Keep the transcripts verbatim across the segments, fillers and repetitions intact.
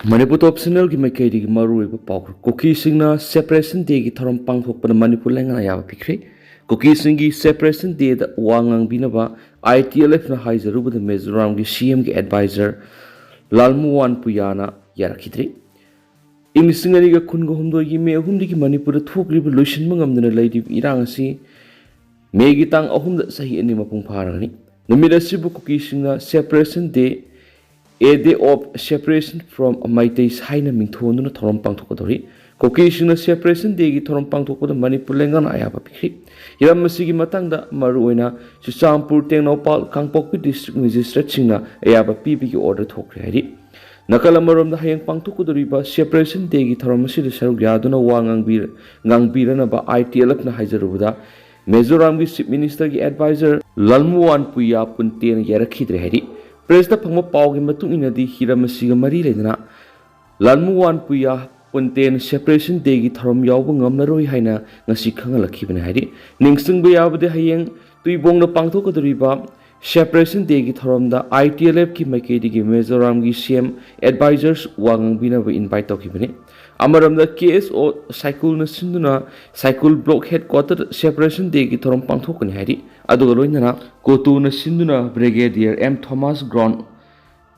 ꯃꯅꯤꯄꯨꯔ ꯇꯣꯞ ꯆꯦꯅꯦꯜꯒꯤ ꯃꯥꯏꯀꯩꯗꯒꯤ ꯃꯔꯨꯑꯣꯏꯕ ꯄꯥꯎ꯫ ꯀꯨꯀꯤꯁꯤꯡꯅ ꯁꯦꯄꯔꯦꯁꯟ ꯗꯦꯒꯤ ꯊꯧꯔꯝ ꯄꯥꯡꯊꯣꯛꯄꯗ ꯃꯅꯤꯄꯨꯔ ꯂꯩꯉꯥꯛꯅ ꯑꯌꯥꯕ ꯄꯤꯈ꯭ꯔꯦ꯫ ꯀꯨꯀꯤꯁꯤꯡꯒꯤ ꯁꯦꯄꯔꯦꯁꯟ ꯗꯦꯗ ꯋꯥ ꯉꯥꯡꯕꯤꯅꯕ ꯑꯥꯏ ꯇꯤ ꯑꯦꯜ ꯑꯦꯐꯅ ꯍꯥꯏꯖꯔꯨꯕꯗ ꯃꯤꯖꯣꯔꯥꯝꯒꯤ ꯁꯤ ꯑꯦꯝꯒꯤ ꯑꯦꯗꯚꯥꯏꯖꯔ ꯂꯥꯜꯃꯨꯋꯥꯟ ꯄꯨꯌꯥꯅ ꯌꯥꯔꯛꯈꯤꯗ꯭ꯔꯦ꯫ ꯏꯪ ꯂꯤꯁꯤꯡ ꯑꯅꯤꯒ ꯀꯨꯟꯒ ꯍꯨꯝꯗꯣꯏꯒꯤ ꯃꯦ ꯑꯍꯨꯝꯗꯒꯤ ꯃꯅꯤꯄꯨꯔꯗ ꯊꯣꯛꯂꯤꯕ ꯂꯣꯏꯁꯤꯟꯕ ꯉꯝꯗꯅ ꯂꯩꯔꯤꯕ ꯏꯔꯥꯡ ꯑꯁꯤ ꯃꯦꯒꯤ ꯇꯥꯡ ꯑꯍꯨꯝꯗ ꯆꯍꯤ ꯑꯅꯤ ꯃꯄꯨꯡ ꯐꯥꯔꯒꯅꯤ꯫ ꯅꯨꯃꯤꯠ ꯑꯁꯤꯕꯨ ꯀꯨꯀꯤꯁꯤꯡꯅ ꯁꯦꯄꯔꯦꯁꯟ ꯗꯦ, A Day of Separation from Meiteis ꯍꯥꯏꯅ ꯃꯤꯡꯊꯣꯟꯗꯨꯅ ꯊꯧꯔꯝ ꯄꯥꯡꯊꯣꯛꯀꯗꯧꯔꯤ꯫ ꯀꯨꯀꯤꯁꯤꯡꯅ ꯁꯦꯄꯔꯦꯁꯟ ꯗꯦꯒꯤ ꯊꯧꯔꯝ ꯄꯥꯡꯊꯣꯛꯄꯗ ꯃꯅꯤꯄꯨꯔ ꯂꯩꯉꯥꯛꯅ ꯑꯌꯥꯕ ꯄꯤꯈ꯭ꯔꯦ꯫ ꯍꯤꯔꯝ ꯑꯁꯤꯒꯤ ꯃꯇꯥꯡꯗ ꯃꯔꯨꯑꯣꯏꯅ ꯆꯨꯔꯆꯥꯟꯄꯨꯔ, ꯇꯦꯡꯅꯧꯄꯜ, ꯀꯥꯡꯄꯣꯛꯄꯤ ꯗꯤꯁꯇ꯭ꯔꯤꯛ ꯃꯦꯖꯤꯁꯇ꯭ꯔꯦꯠꯁꯤꯡꯅ ꯑꯌꯥꯕ ꯄꯤꯕꯒꯤ ꯑꯣꯔꯗꯔ ꯊꯣꯛꯈ꯭ꯔꯦ ꯍꯥꯏꯔꯤ꯫ ꯅꯥꯀꯜ ꯑꯃꯔꯣꯝꯗ, ꯍꯌꯦꯡ ꯄꯥꯡꯊꯣꯛꯀꯗꯧꯔꯤꯕ ꯁꯦꯄꯔꯦꯁꯟ ꯗꯦꯒꯤ ꯊꯧꯔꯝ ꯑꯁꯤꯗ ꯁꯔꯨꯛ ꯌꯥꯗꯨꯅ ꯋꯥ ꯉꯥꯡꯕꯤ-, ꯉꯥꯡꯕꯤꯔꯅꯕ ꯑꯥꯏ ꯇꯤ ꯑꯦꯜ ꯑꯦꯐꯅ ꯍꯥꯏꯖꯔꯨꯕꯗ ꯃꯤꯖꯣꯔꯥꯝꯒꯤ ꯆꯤꯐ ꯃꯤꯅꯤꯁꯇꯔꯒꯤ ꯑꯦꯗꯚꯥꯏꯖꯔ ꯂꯜꯃꯨꯋꯥꯟ ꯄꯨꯌꯥ ꯄꯨꯟꯇꯦꯅ ꯌꯥꯔꯛꯈꯤꯗ꯭ꯔꯦ ꯍꯥꯏꯔꯤ꯫ ꯄ꯭ꯔꯦꯁꯇ ꯐꯪꯕ ꯄꯥꯎꯒꯤ ꯃꯇꯨꯡ ꯏꯟꯅꯗꯤ, ꯍꯤꯔꯝ ꯑꯁꯤꯒ ꯃꯔꯤ ꯂꯩꯅꯅ ꯂꯜꯃꯨꯋꯥꯟ ꯄꯨꯌꯥ ꯄꯨꯟꯇꯦꯅ ꯁꯦꯄꯔꯦꯁꯟ ꯗꯦꯒꯤ ꯊꯧꯔꯝ ꯌꯥꯎꯕ ꯉꯝꯂꯔꯣꯏ ꯍꯥꯏꯅ ꯉꯁꯤ ꯈꯪꯍꯜꯂꯛꯈꯤꯕꯅꯤ ꯍꯥꯏꯔꯤ꯫ ꯅꯤꯡꯁꯤꯡꯕ ꯌꯥꯕꯗꯤ, ꯍꯌꯦꯡ ꯇꯨꯏꯕꯣꯡꯗ ꯄꯥꯡꯊꯣꯛꯀꯗꯧꯔꯤꯕ ꯁꯦꯄꯔꯦꯁꯟ ꯗꯦꯒꯤ ꯊꯧꯔꯝꯗ ꯑꯥꯏ ꯇꯤ ꯑꯦꯜ ꯑꯦꯐꯀꯤ ꯃꯥꯏꯀꯩꯗꯒꯤ ꯃꯤꯖꯣꯔꯥꯝꯒꯤ ꯁꯤ ꯑꯦꯝ ꯑꯦꯗꯚꯥꯏꯖꯔꯁ ꯋꯥ ꯉꯥꯡꯕꯤꯅꯕ ꯏꯟꯚꯥꯏꯠ ꯇꯧꯈꯤꯕꯅꯤ꯫ ꯑꯃꯔꯣꯝꯗ, ꯀꯦ ꯑꯦꯁ ꯑꯣ ꯁꯥꯏꯀꯨꯜꯅ ꯁꯤꯟꯗꯨꯅ ꯁꯥꯏꯀꯨꯜ ꯕ꯭ꯂꯣꯛ ꯍꯦꯗꯀ꯭ꯋꯥꯇꯔꯗ ꯁꯦꯄꯔꯦꯁꯟ ꯗꯦꯒꯤ ꯊꯧꯔꯝ ꯄꯥꯡꯊꯣꯛꯀꯅꯤ ꯍꯥꯏꯔꯤ꯫ ꯑꯗꯨꯒ ꯂꯣꯏꯅꯅ ꯀꯣꯇꯨꯅ ꯁꯤꯟꯗꯨꯅ ꯕ꯭ꯔꯤꯒꯦꯗꯤꯌꯔ ꯑꯦꯝ ꯊꯣꯃꯥꯁ ꯒ꯭ꯔꯥꯎꯟ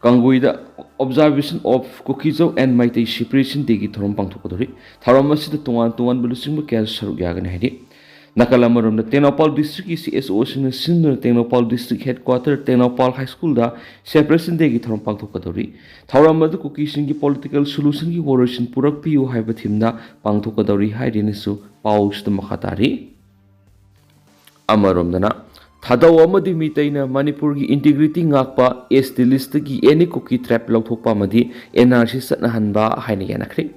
ꯀꯥꯡꯒꯨꯏꯗ Observation of Kukizou and Meitei Separation Dayꯒꯤ ꯊꯧꯔꯝ ꯄꯥꯡꯊꯣꯛꯀꯗꯧꯔꯤ꯫ ꯊꯧꯔꯝ ꯑꯁꯤꯗ ꯇꯣꯉꯥꯟ ꯇꯣꯉꯥꯟꯕ ꯂꯨꯆꯤꯡꯕ ꯀꯌꯥꯁꯨ ꯁꯔꯨꯛ ꯌꯥꯒꯅꯤ ꯍꯥꯏꯔꯤ꯫ ꯅꯥꯀꯜ ꯑꯃꯔꯣꯝꯗ, ꯇꯦꯡꯅꯧꯄꯥꯜ ꯗꯤꯁꯇ꯭ꯔꯤꯛꯀꯤ ꯁꯤ ꯑꯦꯁ ꯑꯣꯁꯤꯡꯅ ꯁꯤꯟꯗꯨꯅ ꯇꯦꯡꯅꯧꯄꯥꯜ ꯗꯤꯁꯇ꯭ꯔꯤꯛ ꯍꯦꯗꯀ꯭ꯋꯥꯇꯔ ꯇꯦꯡꯅꯧꯄꯥꯜ ꯍꯥꯏ ꯁ꯭ꯀꯨꯜꯗ ꯁꯦꯄꯔꯦꯁꯟ ꯗꯦꯒꯤ ꯊꯧꯔꯝ ꯄꯥꯡꯊꯣꯛꯀꯗꯧꯔꯤ꯫ ꯊꯧꯔꯝ ꯑꯗꯨ ꯀꯨꯀꯤꯁꯤꯡꯒꯤ ꯄꯣꯂꯤꯇꯤꯀꯦꯜ ꯁꯣꯂꯨꯁꯟꯒꯤ ꯋꯥꯔꯣꯏꯁꯤꯟ ꯄꯨꯔꯛꯄꯤꯌꯨ ꯍꯥꯏꯕ ꯊꯤꯝꯗ ꯄꯥꯡꯊꯣꯛꯀꯗꯧꯔꯤ ꯍꯥꯏꯔꯤꯅꯁꯨ ꯄꯥꯎꯁꯤꯗ ꯃꯈꯥ ꯇꯥꯔꯤ꯫ ꯑꯃꯔꯣꯝꯗꯅ, ꯊꯥꯗꯧ ꯑꯃꯗꯤ ꯃꯤꯇꯩꯅ ꯃꯅꯤꯄꯨꯔꯒꯤ ꯏꯟꯇꯤꯒ꯭ꯔꯤꯇꯤ ꯉꯥꯛꯄ, ꯑꯦꯁ ꯇꯤ ꯂꯤꯁꯇꯒꯤ ꯑꯦꯅꯤ ꯀꯨꯀꯤ ꯇ꯭ꯔꯥꯏꯕ ꯂꯧꯊꯣꯛꯄ ꯑꯃꯗꯤ ꯑꯦꯟ ꯑꯥꯔ ꯁꯤ ꯆꯠꯅꯍꯟꯕ ꯍꯥꯏꯅ ꯌꯥꯅꯈ꯭ꯔꯦ꯫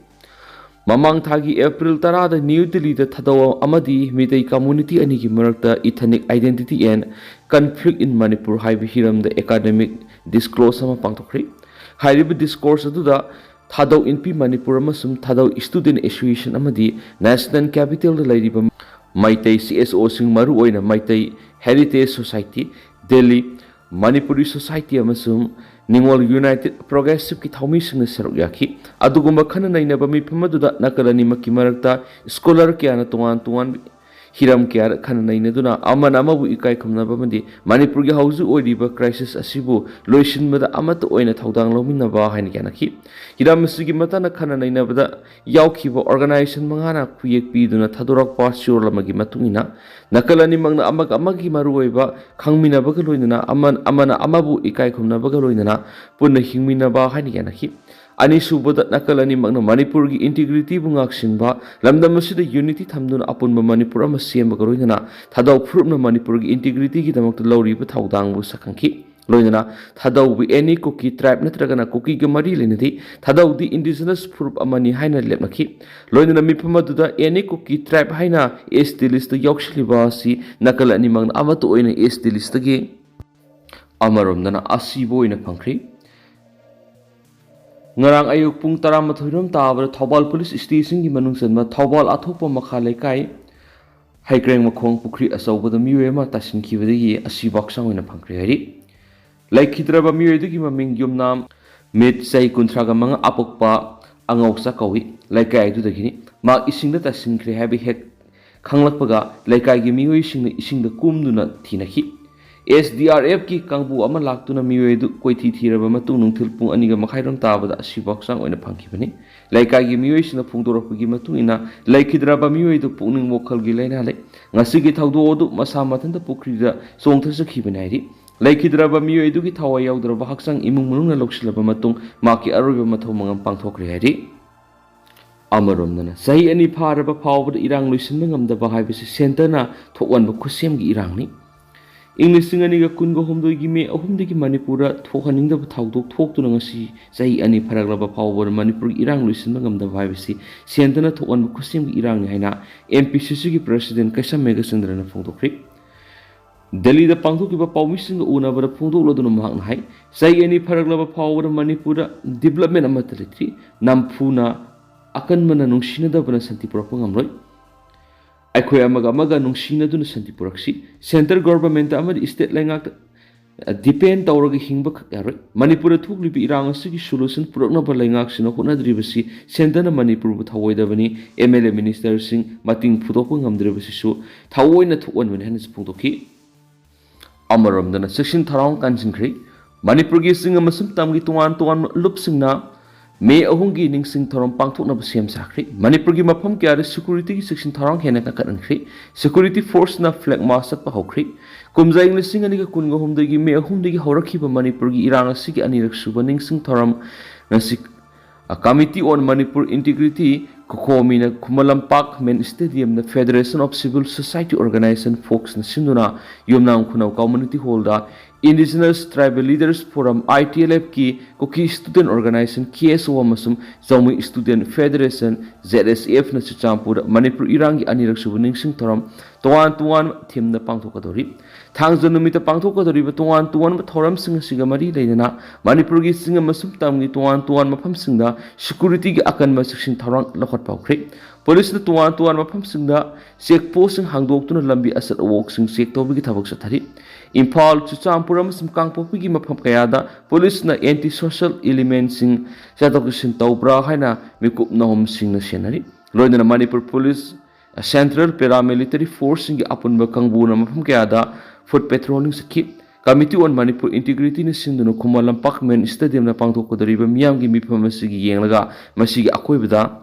ꯃꯃꯥꯡ ꯊꯥꯒꯤ ꯑꯦꯄ꯭ꯔꯤꯜ ꯇꯔꯥꯗ ꯅ꯭ꯌꯨ ꯗꯤꯜꯂꯤꯗ ꯊꯥꯗꯧ ꯑꯃꯗꯤ ꯃꯤꯇꯩ ꯀꯝꯃꯨꯅꯤꯇꯤ ꯑꯅꯤꯒꯤ ꯃꯔꯛꯇ Ethnic Identity and Conflict in Manipur ꯍꯥꯏꯕ ꯍꯤꯔꯝꯗ ꯑꯦꯀꯥꯗꯃꯤꯛ ꯗꯤꯁꯀꯣꯔꯁ ꯑꯃ ꯄꯥꯡꯊꯣꯛꯈ꯭ꯔꯦ꯫ ꯍꯥꯏꯔꯤꯕ ꯗꯤꯁꯀꯣꯔꯁ ꯑꯗꯨꯗ ꯊꯥꯗꯧ ꯏꯟꯄꯤ ꯃꯅꯤꯄꯨꯔ ꯑꯃꯁꯨꯡ ꯊꯥꯗꯧ ꯁ꯭ꯇꯨꯗꯦꯟꯠ ꯑꯦꯁꯣꯁꯤꯌꯦꯁꯟ ꯑꯃꯗꯤ ꯅꯦꯁꯅꯦꯜ ꯀꯦꯄꯤꯇꯦꯜꯗ ꯂꯩꯔꯤꯕ ꯃꯩꯇꯩ ꯁꯤ ꯑꯦꯁ ꯑꯣꯁꯤꯡ, ꯃꯔꯨꯑꯣꯏꯅ Meitei heritage society, Delhi, Manipuri society ꯑꯃꯁꯨꯡ ꯅꯤꯉꯣꯜ ꯌꯨꯅꯥꯏꯇꯦꯗ ꯄ꯭ꯔꯣꯒ꯭ꯔꯦꯁꯤꯚꯀꯤ ꯊꯧꯃꯤꯁꯤꯡꯅ ꯁꯔꯨꯛ ꯌꯥꯈꯤ꯫ ꯑꯗꯨꯒꯨꯝꯕ ꯈꯟꯅ ꯅꯩꯅꯕ ꯃꯤꯐꯝ ꯑꯗꯨꯗ ꯅꯥꯀꯜ ꯑꯅꯤꯃꯛꯀꯤ ꯃꯔꯛꯇ ꯁ꯭ꯀꯣꯂꯔ ꯀꯌꯥꯅ ꯇꯣꯉꯥꯟ ꯇꯣꯉꯥꯟꯕ ꯍꯤꯔꯝ ꯀꯌꯥꯗ ꯈꯟꯅ ꯅꯩꯅꯗꯨꯅ ꯑꯃꯅ ꯑꯃꯕꯨ ꯏꯀꯥꯏ ꯈꯨꯝꯅꯕ ꯑꯃꯗꯤ ꯃꯅꯤꯄꯨꯔꯒꯤ ꯍꯧꯖꯤꯛ ꯑꯣꯏꯔꯤꯕ ꯀ꯭ꯔꯥꯏꯁꯤꯁ ꯑꯁꯤꯕꯨ ꯂꯣꯏꯁꯤꯟꯕꯗ ꯑꯃꯠꯇ ꯑꯣꯏꯅ ꯊꯧꯗꯥꯡ ꯂꯧꯃꯤꯟꯅꯕ ꯍꯥꯏꯅ ꯌꯥꯅꯈꯤ꯫ ꯍꯤꯔꯝ ꯑꯁꯤꯒꯤ ꯃꯇꯥꯡꯗ ꯈꯟꯅ ꯅꯩꯅꯕꯗ ꯌꯥꯎꯈꯤꯕ ꯑꯣꯔꯒꯅꯥꯏꯖꯦꯁꯟ ꯃꯉꯥꯅ ꯈꯨꯌꯦꯛ ꯄꯤꯗꯨꯅ ꯊꯥꯗꯣꯔꯛꯄ ꯆꯦꯔꯣꯜ ꯑꯃꯒꯤ ꯃꯇꯨꯡ ꯏꯟꯅ, ꯅꯥꯀꯜ ꯑꯅꯤꯃꯛꯅ ꯑꯃꯒ ꯑꯃꯒꯤ ꯃꯔꯨꯑꯣꯏꯕ ꯈꯪꯃꯤꯟꯅꯕꯒ ꯂꯣꯏꯅꯅ ꯑꯃ-, ꯑꯃꯅ ꯑꯃꯕꯨ ꯏꯀꯥꯏ ꯈꯨꯝꯅꯕꯒ ꯂꯣꯏꯅꯅ ꯄꯨꯟꯅ ꯍꯤꯡꯃꯤꯟꯅꯕ ꯍꯥꯏꯅ ꯌꯥꯅꯈꯤ꯫ ꯑꯅꯤꯁꯨꯕꯗ, ꯅꯥꯀꯜ ꯑꯅꯤꯃꯛꯅ ꯃꯅꯤꯄꯨꯔꯒꯤ ꯏꯟꯇꯤꯒ꯭ꯔꯤꯇꯤꯕꯨ ꯉꯥꯛꯁꯤꯟꯕ, ꯂꯝꯗꯝ ꯑꯁꯤꯗ ꯌꯨꯅꯤꯇꯤ ꯊꯝꯗꯨꯅ ꯑꯄꯨꯟꯕ ꯃꯅꯤꯄꯨꯔ ꯑꯃ ꯁꯦꯝꯕꯒ ꯂꯣꯏꯅꯅ ꯊꯥꯗꯧ ꯐꯨꯔꯨꯞꯅ ꯃꯅꯤꯄꯨꯔꯒꯤ ꯏꯟꯇꯤꯒ꯭ꯔꯤꯇꯤꯒꯤꯗꯃꯛꯇ ꯂꯧꯔꯤꯕ ꯊꯧꯗꯥꯡꯕꯨ ꯁꯛꯈꯪꯈꯤ꯫ ꯂꯣꯏꯅꯅ ꯊꯥꯗꯧꯕꯨ ꯑꯦꯅꯤ ꯀꯨꯀꯤ ꯇ꯭ꯔꯥꯏꯕ ꯅꯠꯇ꯭ꯔꯒꯅ ꯀꯨꯀꯤꯒ ꯃꯔꯤ ꯂꯩꯅꯗꯦ, ꯊꯥꯗꯧꯗꯤ ꯏꯟꯗꯤꯖꯤꯅꯁ ꯐꯨꯔꯨꯞ ꯑꯃꯅꯤ ꯍꯥꯏꯅ ꯂꯦꯞꯅꯈꯤ꯫ ꯂꯣꯏꯅꯅ ꯃꯤꯐꯝ ꯑꯗꯨꯗ ꯑꯦꯅꯤ ꯀꯨꯀꯤ ꯇ꯭ꯔꯥꯏꯕ ꯍꯥꯏꯅ ꯑꯦꯁ ꯇꯤ ꯂꯤꯁꯇ ꯌꯥꯎꯁꯤꯜꯂꯤꯕ ꯑꯁꯤ ꯅꯥꯀꯜ ꯑꯅꯤꯃꯛꯅ ꯑꯃꯠꯇ ꯑꯣꯏꯅ ꯑꯦꯁ ꯇꯤ ꯂꯤꯁꯇꯒꯤ ꯑꯃꯔꯣꯝꯗꯅ ꯑꯁꯤꯕ ꯑꯣꯏꯅ ꯐꯪꯈ꯭ꯔꯤ꯫ ꯉꯔꯥꯡ ꯑꯌꯨꯛ ꯄꯨꯡ ꯇꯔꯥꯃꯥꯊꯣꯏ ꯔꯣꯝ ꯇꯥꯕꯗ ꯊꯧꯕꯥꯜ ꯄꯨꯂꯤꯁ ꯁ꯭ꯇꯦꯁꯟꯒꯤ ꯃꯅꯨꯡ ꯆꯟꯕ ꯊꯧꯕꯥꯜ ꯑꯊꯣꯛꯄ ꯃꯈꯥ ꯂꯩꯀꯥꯏ ꯍꯩꯀ꯭ꯔꯦꯡ ꯃꯈꯣꯡ ꯄꯨꯈ꯭ꯔꯤ ꯑꯆꯧꯕꯗ ꯃꯤꯑꯣꯏ ꯑꯃ ꯇꯥꯁꯤꯟꯈꯤꯕꯗꯒꯤ ꯑꯁꯤꯕ ꯍꯛꯆꯥꯡ ꯑꯣꯏꯅ ꯐꯪꯈ꯭ꯔꯦ ꯍꯥꯏꯔꯤ꯫ ꯂꯩꯈꯤꯗ꯭ꯔꯕ ꯃꯤꯑꯣꯏ ꯑꯗꯨꯒꯤ ꯃꯃꯤꯡ ꯌꯨꯝꯅꯥꯝ ꯃꯤꯠ, ꯆꯍꯤ ꯀꯨꯟꯊ꯭ꯔꯥꯒ ꯃꯉꯥ, ꯑꯄꯣꯛꯄ ꯑꯉꯧꯆꯥ ꯀꯧꯏ꯫ ꯂꯩꯀꯥꯏ ꯑꯗꯨꯗꯒꯤꯅꯤ꯫ ꯃꯍꯥꯛ ꯏꯁꯤꯡꯗ ꯇꯥꯁꯤꯟꯈ꯭ꯔꯦ ꯍꯥꯏꯕ ꯍꯦꯛ ꯈꯪꯂꯛꯄꯒ ꯂꯩꯀꯥꯏꯒꯤ ꯃꯤꯑꯣꯏꯁꯤꯡꯅ ꯏꯁꯤꯡꯗ ꯀꯨꯝꯗꯨꯅ ꯊꯤꯅꯈꯤ꯫ ꯑꯦꯁ ꯗꯤ ꯑꯥꯔ ꯑꯦꯐꯀꯤ ꯀꯥꯡꯕꯨ ꯑꯃ ꯂꯥꯛꯇꯨꯅ ꯃꯤꯑꯣꯏ ꯑꯗꯨ ꯀꯣꯏꯊꯤ ꯊꯤꯔꯕ ꯃꯇꯨꯡ ꯅꯨꯡꯊꯤꯜ ꯄꯨꯡ ꯑꯅꯤꯒ ꯃꯈꯥꯏꯔꯣꯝ ꯇꯥꯕꯗ ꯑꯁꯤꯕ ꯍꯛꯆꯥꯡ ꯑꯣꯏꯅ ꯐꯪꯈꯤꯕꯅꯤ꯫ ꯂꯩꯀꯥꯏꯒꯤ ꯃꯤꯑꯣꯏꯁꯤꯡꯅ ꯐꯣꯡꯗꯣꯔꯛꯄꯒꯤ ꯃꯇꯨꯡ ꯏꯟꯅ ꯂꯩꯈꯤꯗ꯭ꯔꯕ ꯃꯤꯑꯣꯏ ꯑꯗꯨ ꯄꯨꯛꯅꯤꯡ ꯋꯥꯈꯜꯒꯤ ꯂꯥꯏꯅꯥ ꯂꯩ꯫ ꯉꯁꯤꯒꯤ ꯊꯧꯗꯣꯛ ꯑꯗꯨ ꯃꯁꯥ ꯃꯊꯟꯇ ꯄꯨꯈ꯭ꯔꯤꯗ ꯆꯣꯡꯊꯖꯈꯤꯕꯅꯤ ꯍꯥꯏꯔꯤ꯫ ꯂꯩꯈꯤꯗ꯭ꯔꯕ ꯃꯤꯑꯣꯏ ꯑꯗꯨꯒꯤ ꯊꯋꯥꯏ ꯌꯥꯎꯗ꯭ꯔꯕ ꯍꯛꯆꯥꯡ ꯏꯃꯨꯡ ꯃꯅꯨꯡꯅ ꯂꯧꯁꯤꯜꯂꯕ ꯃꯇꯨꯡ ꯃꯍꯥꯛꯀꯤ ꯑꯔꯣꯏꯕ ꯃꯊꯧ ꯃꯉꯝ ꯄꯥꯡꯊꯣꯛꯈ꯭ꯔꯦ ꯍꯥꯏꯔꯤ꯫ ꯑꯃꯔꯣꯝꯗꯅ, ꯆꯍꯤ ꯑꯅꯤ ꯐꯥꯔꯕ ꯐꯥꯎꯕꯗ ꯏꯔꯥꯡ ꯂꯣꯏꯁꯤꯟꯕ ꯉꯝꯗꯕ ꯍꯥꯏꯕꯁꯤ ꯁꯦꯟꯇꯔꯅ ꯊꯣꯛꯍꯟꯕ ꯈꯨꯠꯁꯦꯝꯒꯤ ꯏꯔꯥꯡꯅꯤ꯫ ꯏꯪ ꯂꯤꯁꯤꯡ ꯑꯅꯤꯒ ꯀꯨꯟꯒ ꯍꯨꯝꯗꯣꯏꯒꯤ ꯃꯦ ꯑꯍꯨꯝꯗꯒꯤ ꯃꯅꯤꯄꯨꯔꯗ ꯊꯣꯛꯍꯟꯅꯤꯡꯗꯕ ꯊꯧꯗꯣꯛ ꯊꯣꯛꯇꯨꯅ ꯉꯁꯤ ꯆꯍꯤ ꯑꯅꯤ ꯐꯥꯔꯛꯂꯕ ꯐꯥꯎꯕꯗ ꯃꯅꯤꯄꯨꯔꯒꯤ ꯏꯔꯥꯡ ꯂꯣꯏꯁꯤꯟꯕ ꯉꯝꯗꯕ ꯍꯥꯏꯕꯁꯤ ꯁꯦꯟꯇꯔꯅ ꯊꯣꯛꯍꯟꯕ ꯈꯨꯠꯁꯦꯝꯒꯤ ꯏꯔꯥꯡꯅꯤ ꯍꯥꯏꯅ ꯑꯦꯝ ꯄꯤ ꯁꯤ ꯁꯤꯒꯤ ꯄ꯭ꯔꯁꯤꯗꯦꯟ ꯀꯩꯁꯥꯝ ꯃꯦꯘꯆꯟꯗ꯭ꯔꯅ ꯐꯣꯡꯗꯣꯛꯈ꯭ꯔꯤ꯫ ꯗꯦꯜꯂꯤꯗ ꯄꯥꯡꯊꯣꯛꯈꯤꯕ ꯄꯥꯎꯃꯤꯁꯤꯡꯒ ꯎꯅꯕꯗ ꯐꯣꯡꯗꯣꯛꯂꯗꯨꯅ ꯃꯍꯥꯛꯅ ꯍꯥꯏ, ꯆꯍꯤ ꯑꯅꯤ ꯐꯥꯔꯛꯂꯕ ꯐꯥꯎꯕꯗ ꯃꯅꯤꯄꯨꯔꯗ ꯗꯤꯕꯂꯞꯃꯦꯟ ꯑꯃꯠꯇ ꯂꯩꯇ꯭ꯔꯤ꯫ ꯅꯝꯐꯨꯅ ꯑꯀꯟꯕꯅ ꯅꯨꯡꯁꯤꯅꯗꯕꯅ ꯁꯥꯟꯇꯤ ꯄꯨꯔꯛꯄ ꯉꯝꯂꯣꯏ꯫ ꯑꯩꯈꯣꯏ ꯑꯃꯒ ꯑꯃꯒ ꯅꯨꯡꯁꯤꯅꯗꯨꯅ ꯁꯥꯟꯇꯤ ꯄꯨꯔꯛꯁꯤ꯫ ꯁꯦꯟꯇꯔ ꯒꯣꯚꯔꯟꯃꯦꯟꯠꯇ ꯑꯃꯗꯤ ꯁ꯭ꯇꯦꯠ ꯂꯩꯉꯥꯛꯇ ꯗꯤꯄꯦꯟ ꯇꯧꯔꯒ ꯍꯤꯡꯕ ꯈꯛ ꯌꯥꯔꯣꯏ꯫ ꯃꯅꯤꯄꯨꯔꯗ ꯊꯣꯛꯂꯤꯕ ꯏꯔꯥꯡ ꯑꯁꯤꯒꯤ ꯁꯣꯂꯨꯁꯟ ꯄꯨꯔꯛꯅꯕ ꯂꯩꯉꯥꯛꯁꯤꯅ ꯍꯣꯠꯅꯗ꯭ꯔꯤꯕꯁꯤ ꯁꯦꯟꯇꯔꯅ ꯃꯅꯤꯄꯨꯔꯕꯨ ꯊꯧꯑꯣꯏꯗꯕꯅꯤ꯫ ꯑꯦꯝ ꯑꯦꯜ ꯑꯦ ꯃꯤꯅꯤꯁꯇꯔꯁꯤꯡ ꯃꯇꯤꯡ ꯐꯨꯗꯣꯛꯄ ꯉꯝꯗ꯭ꯔꯤꯕꯁꯤꯁꯨ ꯊꯑꯣꯏꯅ ꯊꯣꯛꯍꯟꯕꯅꯤ ꯍꯥꯏꯅꯁꯨ ꯐꯣꯡꯗꯣꯛꯈꯤ꯫ ꯑꯃꯔꯣꯝꯗꯅ ꯆꯦꯛꯁꯤꯟ ꯊꯧꯔꯥꯡ ꯀꯟꯁꯤꯟꯈ꯭ꯔꯤ꯫ ꯃꯅꯤꯄꯨꯔꯒꯤ ꯆꯤꯡ ꯑꯃꯁꯨꯡ ꯇꯝꯒꯤ ꯇꯣꯉꯥꯟ ꯇꯣꯉꯥꯟꯕ ꯂꯨꯞꯁꯤꯡꯅ ꯃꯦ ꯑꯍꯨꯝꯒꯤ ꯅꯤꯡꯁꯤꯡ ꯊꯧꯔꯝ ꯄꯥꯡꯊꯣꯛꯅꯕ ꯁꯦꯝ ꯁꯥꯈ꯭ꯔꯤ꯫ ꯃꯅꯤꯄꯨꯔꯒꯤ ꯃꯐꯝ ꯀꯌꯥꯗ ꯁꯦꯀ꯭ꯌꯨꯔꯤꯇꯤꯒꯤ ꯆꯦꯛꯁꯤꯟ ꯊꯧꯔꯥꯡ ꯍꯦꯟꯅ ꯀꯟꯈꯠꯍꯟꯈ꯭ꯔꯤ꯫ ꯁꯦꯀ꯭ꯌꯨꯔꯤꯇꯤ ꯐꯣꯔꯁꯅ ꯐ꯭ꯂꯦꯛ ꯃꯥꯔꯆ ꯆꯠꯄ ꯍꯧꯈ꯭ꯔꯤ꯫ ꯀꯨꯝꯖꯥ ꯏꯪ ꯂꯤꯁꯤꯡ ꯑꯅꯤꯒ ꯀꯨꯟꯒ ꯍꯨꯝꯗꯣꯏꯒꯤ ꯃꯦ ꯑꯍꯨꯝꯗꯒꯤ ꯍꯧꯔꯛꯈꯤꯕ ꯃꯅꯤꯄꯨꯔꯒꯤ ꯏꯔꯥꯡ ꯑꯁꯤꯒꯤ ꯑꯅꯤꯔꯛ ꯁꯨꯕ ꯅꯤꯡꯁꯤꯡ ꯊꯧꯔꯝ ꯉꯁꯤ Committee on Manipur Integrity, ꯀꯣꯀꯣꯃꯤꯅ Khuman Lampak main ꯁ꯭ꯇꯦꯗꯤꯌꯝꯗ Federation of Civil Society Organization, ꯐꯣꯛꯁꯅ ꯁꯤꯟꯗꯨꯅ ꯌꯨꯝꯅꯥꯝ ꯈꯨꯅꯧ ꯀꯝꯃ꯭ꯌꯨꯅꯤꯇꯤ ꯍꯣꯜꯗ Indigenous Tribal Leaders Forum, ꯑꯥꯏ ꯇꯤ ꯑꯦꯜ ꯑꯦꯐꯀꯤ ꯀꯨꯀꯤ ꯁ꯭ꯇꯨꯗꯦꯟ ꯑꯣꯔꯒꯅꯥꯏꯖꯦꯁꯟ, ꯀꯦ ꯑꯦꯁ ꯑꯣ, ꯑꯃꯁꯨꯡ ꯖꯥꯎꯃꯤ ꯁ꯭ꯇꯨꯗꯦꯟ ꯐꯦꯗꯔꯦꯁꯟ, ꯖꯦꯠ ꯑꯦꯁ ꯑꯦꯐꯅ ꯆꯨꯔꯆꯥꯟꯄꯨꯔꯗ ꯃꯅꯤꯄꯨꯔ ꯏꯔꯥꯡꯒꯤ ꯑꯅꯤꯔꯛ ꯁꯨꯕ ꯅꯤꯡꯁꯤꯡ ꯊꯧꯔꯝ ꯇꯣꯉꯥꯟ ꯇꯣꯉꯥꯟꯕ ꯊꯤꯝꯗ ꯄꯥꯡꯊꯣꯛꯀꯗꯧꯔꯤ꯫ ꯊꯥꯡꯖ ꯅꯨꯃꯤꯠꯇ ꯄꯥꯡꯊꯣꯛꯀꯗꯧꯔꯤꯕ ꯇꯣꯉꯥꯟ ꯇꯣꯉꯥꯟꯕ ꯊꯧꯔꯝꯁꯤꯡ ꯑꯁꯤꯒ ꯃꯔꯤ ꯂꯩꯅꯅ ꯃꯅꯤꯄꯨꯔꯒꯤ ꯆꯤꯡ ꯑꯃꯁꯨꯡ ꯇꯝꯒꯤ ꯇꯣꯉꯥꯟ ꯇꯣꯉꯥꯟꯕ ꯃꯐꯝꯁꯤꯡꯗ ꯁꯦꯀ꯭ꯌꯨꯔꯤꯇꯤꯒꯤ ꯑꯀꯟꯕ ꯆꯦꯛꯁꯤꯟ ꯊꯧꯔꯥꯡ ꯂꯧꯈꯠꯄ ꯍꯧꯈ꯭ꯔꯦ꯫ ꯄꯨꯂꯤꯁꯅ ꯇꯣꯉꯥꯟ ꯇꯣꯉꯥꯟꯕ ꯃꯐꯝꯁꯤꯡꯗ ꯆꯦꯛ ꯄꯣꯁꯁꯤꯡ ꯍꯥꯡꯗꯣꯛꯇꯨꯅ ꯂꯝꯕꯤ ꯑꯆꯠ ꯑꯋꯣꯛꯁꯤꯡ ꯆꯦꯛ ꯇꯧꯕꯒꯤ ꯊꯕꯛ ꯆꯠꯊꯔꯤ꯫ ꯏꯝꯐꯥꯜ, ꯆꯨꯔꯆꯥꯟꯄꯨꯔ ꯑꯃꯁꯨꯡ ꯀꯥꯡꯄꯣꯛꯄꯤꯒꯤ ꯃꯐꯝ ꯀꯌꯥꯗ ꯄꯨꯂꯤꯁꯅ ꯑꯦꯟꯇꯤ ꯁꯣꯁꯦꯜ ꯏꯂꯤꯃꯦꯟꯁꯤꯡ ꯆꯠꯊꯣꯛ ꯆꯠꯁꯤꯟ ꯇꯧꯕ꯭ꯔꯥ ꯍꯥꯏꯅ ꯃꯤꯀꯨꯞ ꯅꯍꯨꯝꯁꯤꯡꯅ ꯁꯦꯟꯅꯔꯤ꯫ ꯂꯣꯏꯅꯅ ꯃꯅꯤꯄꯨꯔ ꯄꯨꯂꯤꯁ, ꯁꯦꯟꯇ꯭ꯔꯦꯜ ꯄꯦꯔꯥꯃꯤꯂꯤꯇꯔꯤ ꯐꯣꯔꯁꯁꯤꯡꯒꯤ ꯑꯄꯨꯟꯕ ꯀꯥꯡꯕꯨꯅ ꯃꯐꯝ ꯀꯌꯥꯗ ꯐꯨꯠ ꯄꯦꯇ꯭ꯔꯣꯂꯤꯡ ꯆꯠꯈꯤ꯫ Committee on Manipur Integrityꯅ ꯁꯤꯟꯗꯨꯅ ꯈꯨꯃꯟ ꯂꯝꯄꯥꯛ ꯃꯦꯟ ꯁ꯭ꯇꯦꯗꯤꯌꯝꯗ ꯄꯥꯡꯊꯣꯛꯀꯗꯧꯔꯤꯕ ꯃꯤꯌꯥꯝꯒꯤ ꯃꯤꯐꯝ ꯑꯁꯤꯒꯤ ꯌꯦꯡꯂꯒ ꯃꯁꯤꯒꯤ ꯑꯀꯣꯏꯕꯗ